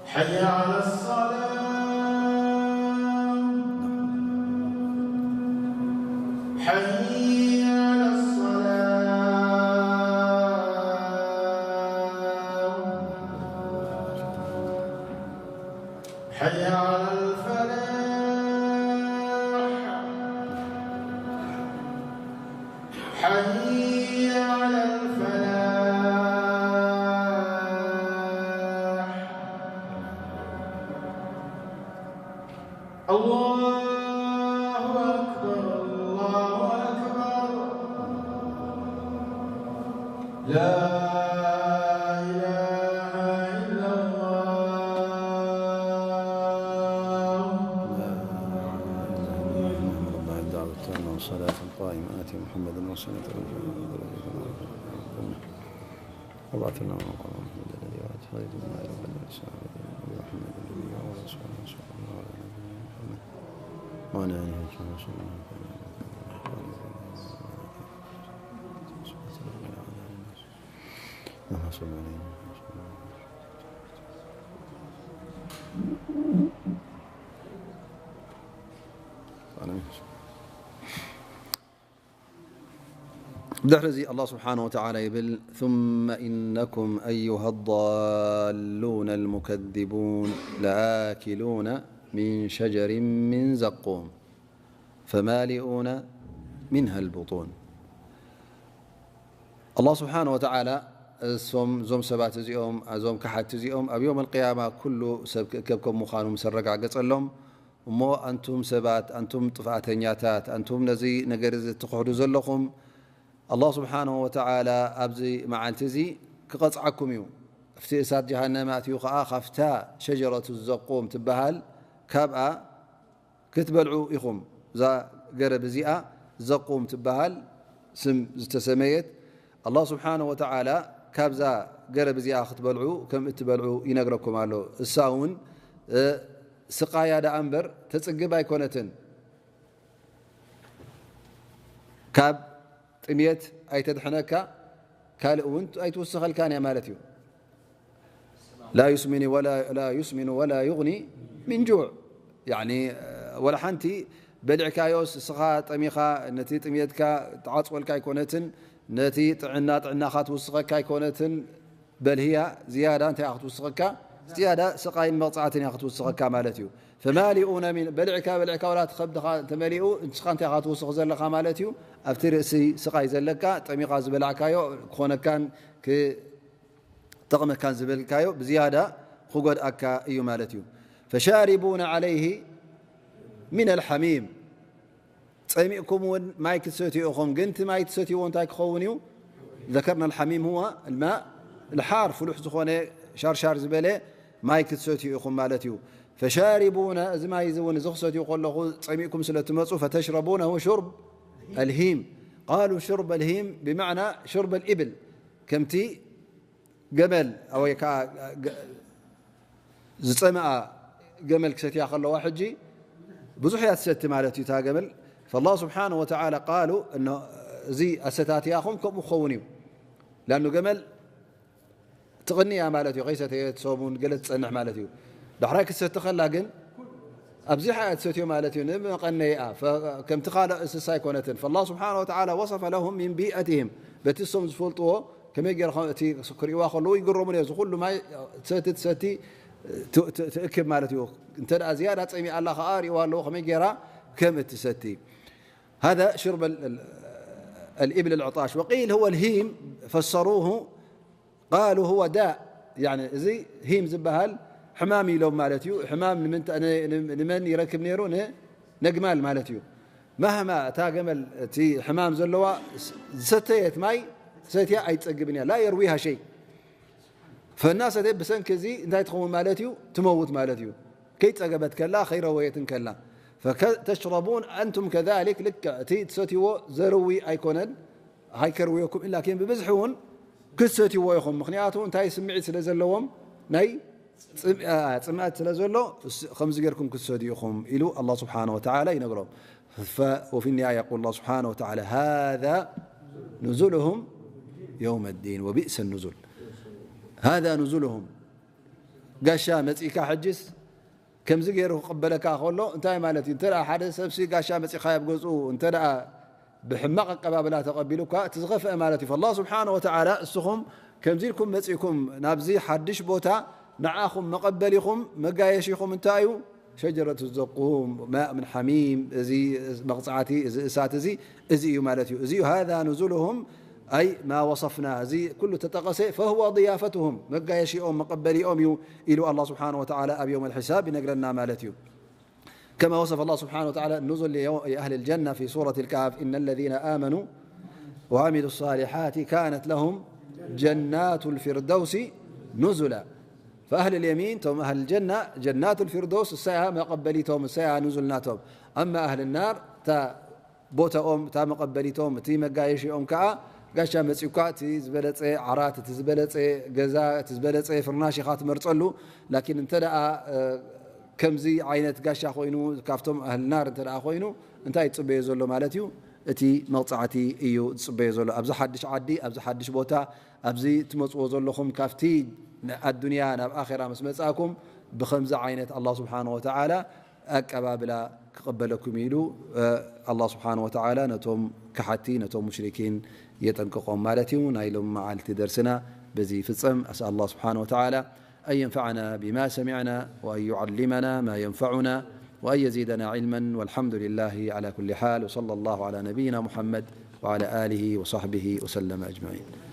حي على الصلاة. حي على الصلاة. حي على الفلاح. حي على الفلاح. الله أكبر، الله أكبر. لا إله إلا الله. ربنا الدعوة التامة والصلاة القائمة، آت محمدا وسيلة وفضيلة وابعثه مقاما محمودا الذي وعدته. محمد النبي وعلى آله وصحبه وسلم وعلى نبينا محمد وعلى آله وصحبه وسلم. اللهم صل عليه وسلم. ብድሕሪ እዚ ኣላህ ስብሓነ ወተዓላ ይብል፣ ثم إنكم أيها الضالون المكذبون لآكلون من شجر من زقوم فمالئون منها البطون። ኣላህ ስብሓነ ወተዓላ እሶም፣ እዞም ሰባት እዚኦም፣ እዞም ከሓድቲ እዚኦም ኣብ የውም ኣልቅያማ ኩሉ ሰብ ክእከብ ከም ምዃኑ ምስ ኣረጋገጸሎም፣ እሞ ኣንቱም ሰባት፣ ኣንቱም ጥፍኣተኛታት፣ ኣንቱም ነዚ ነገር እዚ እትኽሕዱ ዘለኹም፣ ኣላህ ስብሓነሁ ወተዓላ ኣብዚ መዓልቲ እዚ ክቐጽዓኩም እዩ። ኣብቲ እሳት ጀሃነም ኣእትዩ ኸኣ ካብታ ሸጀረቱ ዘቁም ትበሃል ካብኣ ክትበልዑ ኢኹም። እዛ ገረብ እዚኣ ዘቁም ትበሃል ስም ዝተሰመየት፣ ኣላህ ስብሓነሁ ወተዓላ ካብዛ ገረብ እዚኣ ክትበልዑ ከም እትበልዑ ይነግረኩም ኣሎ። እሳ እውን፣ እ፣ ስቓያ ደኣ እምበር ተጽግብ ኣይኮነትን። ካብ ጥምየት ኣይተድሕነካ፣ ካልእ እውን ኣይትውስኸልካን እያ ማለት እዩ። لا يسمن ولا، لا يسمن ولا يغني من جوع። ያኒ፣ ወላ ሓንቲ በሊዕካዮስ እስኻ ጠሚኻ፣ ነቲ ጥምየትካ ትዓጽወልካ ኣይኮነትን፣ ነቲ ጥዕና ጥዕናኻ ትውስኸካ ኣይኮነትን። በል ህያ ዝያዳ እንታይ እያ ክትውስኸካ? ዝያዳ ስቓይን መቕጻዕትን እያ ክትውስኸካ ማለት እዩ። ፈማሊኡነ ሚን፣ በሊዕካ በሊዕካ ወላ እቲ ከብድኻ እንተመሊኡ ንስኻ እንታይ ኢኻ ክትውስኽ ዘለኻ ማለት እዩ? ኣብቲ ርእሲ ስቓይ ዘለካ ጠሚኻ ዝበላዕካዮ ክኾነካን ክጠቕመካን ዝበልካዮ ብዝያዳ ክጎድኣካ እዩ ማለት እዩ። ፈሻሪቡነ ዓለይሂ ሚነል ሓሚም፣ ጸሚእኩም እውን ማይ ክትሰትዩ ኢኹም። ግን እቲ ማይ ትሰትይዎ እንታይ ክኸውን እዩ? ذكرنا الحميم هو الماء الحار، ፍሉሕ ዝኾነ ሻርሻር ዝበለ ማይ ክትሰትዩ ኢኹም ማለት እዩ። ፈሻሪቡነ፣ እዚ ማይ እዚ እውን እዚ ክሰትዩ ከለኹ ጸሚእኩም ስለ እትመጹ፣ ፈተሽረቡነሁ ሹርብ ኣልሂም። ቃሉ ሹርብ ኣልሂም ብማዕና ሹርብ ኣልኢብል፣ ከምቲ ገመል ወይ ከዓ ገ-፣ ዝጸምኣ ገመል ክሰትያ ከለዋ ሕጂ ብዙሕ እያ ትሰቲ ማለት እዩ እታ ገመል። ፈላህ ስብሓነ ወተዓላ ቃሉ እነ-፣ እዚ ኣሰታትያኹም ከምኡ ክኸውን እዩ። ላኑ ገመል ትቕኒ እያ ማለት እዩ። ከይሰተየት ሰሙን ገለ ትጸንሕ ማለት እዩ። ዳሕራይ ክትሰቲ ከላ ግን ኣብዚሓ እያ ትሰትዮ ማለት እዩ። ንመቐነይኣ ፈ-፣ ከምቲ ካልእ እንስሳ ኣይኮነትን። ፈላህ ስብሓነ ወተዓላ ወሰፈ ለሁም ሚን ቢአትህም፣ በቲ እሶም ዝፈልጥዎ ከመይ ገይርካ እቲ ክርእይዋ ከለዉ ይግረሙ ነይሩ። እዚ ኩሉ ማይ ትሰቲ ትሰቲ ት-፣ ት-፣ ትእክብ ማለት እዩ። እንተ ደኣ ዝያዳ ጸሚኣ ኣላ ከኣ ርእይዋ ኣለዉ ከመይ ገይራ ከም እትሰቲ። هذا شرب ال-، ال-، الإبل العطاش. وقيل هو الهيم، فسروه، قالوا هو داء. يعني እዚ ሂም ዝበሃል ሕማም ኢሎም ማለት እዩ። ሕማም ንምንታ-፣ ን-፣ ን-፣ ንመን ይረክብ ነይሩ? ን-፣ ነግማል ማለት እዩ። ማህማ እታ ገመል እቲ ሕማም ዘለዋ ስ-፣ ዝሰተየት ማይ ሰትያ ኣይትጸግብን እያ። لا يرويها شيء። ፈናሰተ ብሰንኪ እዚ እንታይ ትኸውን ማለት እዩ? ትመውት ማለት እዩ። ከይጸገበት ከላ፣ ከይረወየትን ከላ። ፈከ-፣ ተሽረቡን ኣንቱም ከዛሊክ፣ ልክዕ እቲ ትሰትይዎ ዘርዊ ኣይኮነን፣ ኣይከርውየኩም፣ ላኪን ብብዝሒ እውን ክትሰትይዎ ኢኹም። ምኽንያቱ እንታይ ስምዒት ስለ ዘለዎም፣ ናይ ጽም-፣ አ፣ ጽምኣት ስለ ዘሎ፣ እስ-፣ ከምዚ ጌርኩም ክትሰትዩ ኢኹም ኢሉ ኣላህ ስብሓነ ወተዓላ ይነግሮም። ف-، وفي النهاية يقول الله سبحانه وتعالى: هذا نزلهم يوم الدين وبئس النزل. هذا نزلهم. ጋሻ መጺእካ ሕጅስ ከምዚ ገይሩ ክቕበለካ ከሎ እንታይ ማለት እዩ? እንተ ደኣ ሓደ ሰብሲ ጋሻ መጺእካ ኣብ ገዝኡ እንተ ደኣ ብሕማቕ ኣቀባብላ ተቐቢሉካ፣ እቲ ዝኸፍአ ማለት እዩ። فالله سبحانه وتعالى እስኹም ከምዚ ኢልኩም መጺእኩም ናብዚ ሓድሽ ቦታ፣ ንዓኹም መቐበሊኹም መጋየሺኹም እንታይ እዩ? شجرة الزقوم، ماء من حميم፣ እዚ መቕጻዕቲ፣ እዚ እሳት እዚ፣ እዚ እዩ ማለት እዩ። እዚ እዩ፣ هذا نزلهم، أي ما وصفنا، እዚ ኩሉ ተጠቐሰ، فهو ضيافتهم፣ መጋየሺኦም፣ መቐበሊኦም እዩ ኢሉ ኣላህ ስብሓነሁ ወተዓላ ኣብ የውመል ሒሳብ ይነግረና ማለት እዩ። كما وصف الله سبحانه وتعالى النزل ليو-، لأهل الجنة في سورة الكهف: إن الذين آمنوا وعملوا الصالحات كانت لهم جنات الفردوس نزلا. فأهل اليمين، ቶም أهل الجنة، جنات الفردوس እሳያ መቐበሊቶም፣ እሳያ ንዙል ናቶም። أما أهل النار እታ ቦታኦም፣ እታ መቐበሊቶም፣ እቲ መጋየሺኦም ከዓ ጋሻ መፂኡካ እቲ ዝበለፀ ዓራት፣ እቲ ዝበለፀ ገዛ፣ እቲ ዝበለፀ ፍርናሽ ኢኻ ትመርፀሉ። ላኪን እንተ ደኣ፣ እ፣ ከምዚ ዓይነት ጋሻ ኮይኑ፣ ካብቶም ኣህል ናር እንተ ደኣ ኮይኑ፣ እንታይ ዝፅበዮ ዘሎ ማለት እዩ? እቲ መቕፃዕቲ እዩ ዝፅበዮ ዘሎ። ኣብዚ ሓድሽ ዓዲ፣ ኣብዚ ሓድሽ ቦታ፣ ኣብዚ ትመፅዎ ዘለኹም፣ ካብቲ ኣዱንያ ናብ ኣኼራ ምስ መፃእኩም፣ ብኸምዚ ዓይነት ኣላህ ስብሓነሁ ወተዓላ ኣቀባብላ ክቕበለኩም ኢሉ፣ እ፣ ኣላህ ስብሓነሁ ወተዓላ ነቶም ከሓቲ፣ ነቶም ሙሽሪኪን የጠንቅቖም ማለት እዩ። ናይ ሎም መዓልቲ ደርስና በዚ ይፍጸም። أسأل الله سبحانه وتعالى أن ينفعنا بما سمعنا وأن يعلمنا ما ينفعنا وأن يزيدنا علما، والحمد لله على كل حال، وصلى الله على نبينا محمد وعلى آله وصحبه وسلم أجمعين.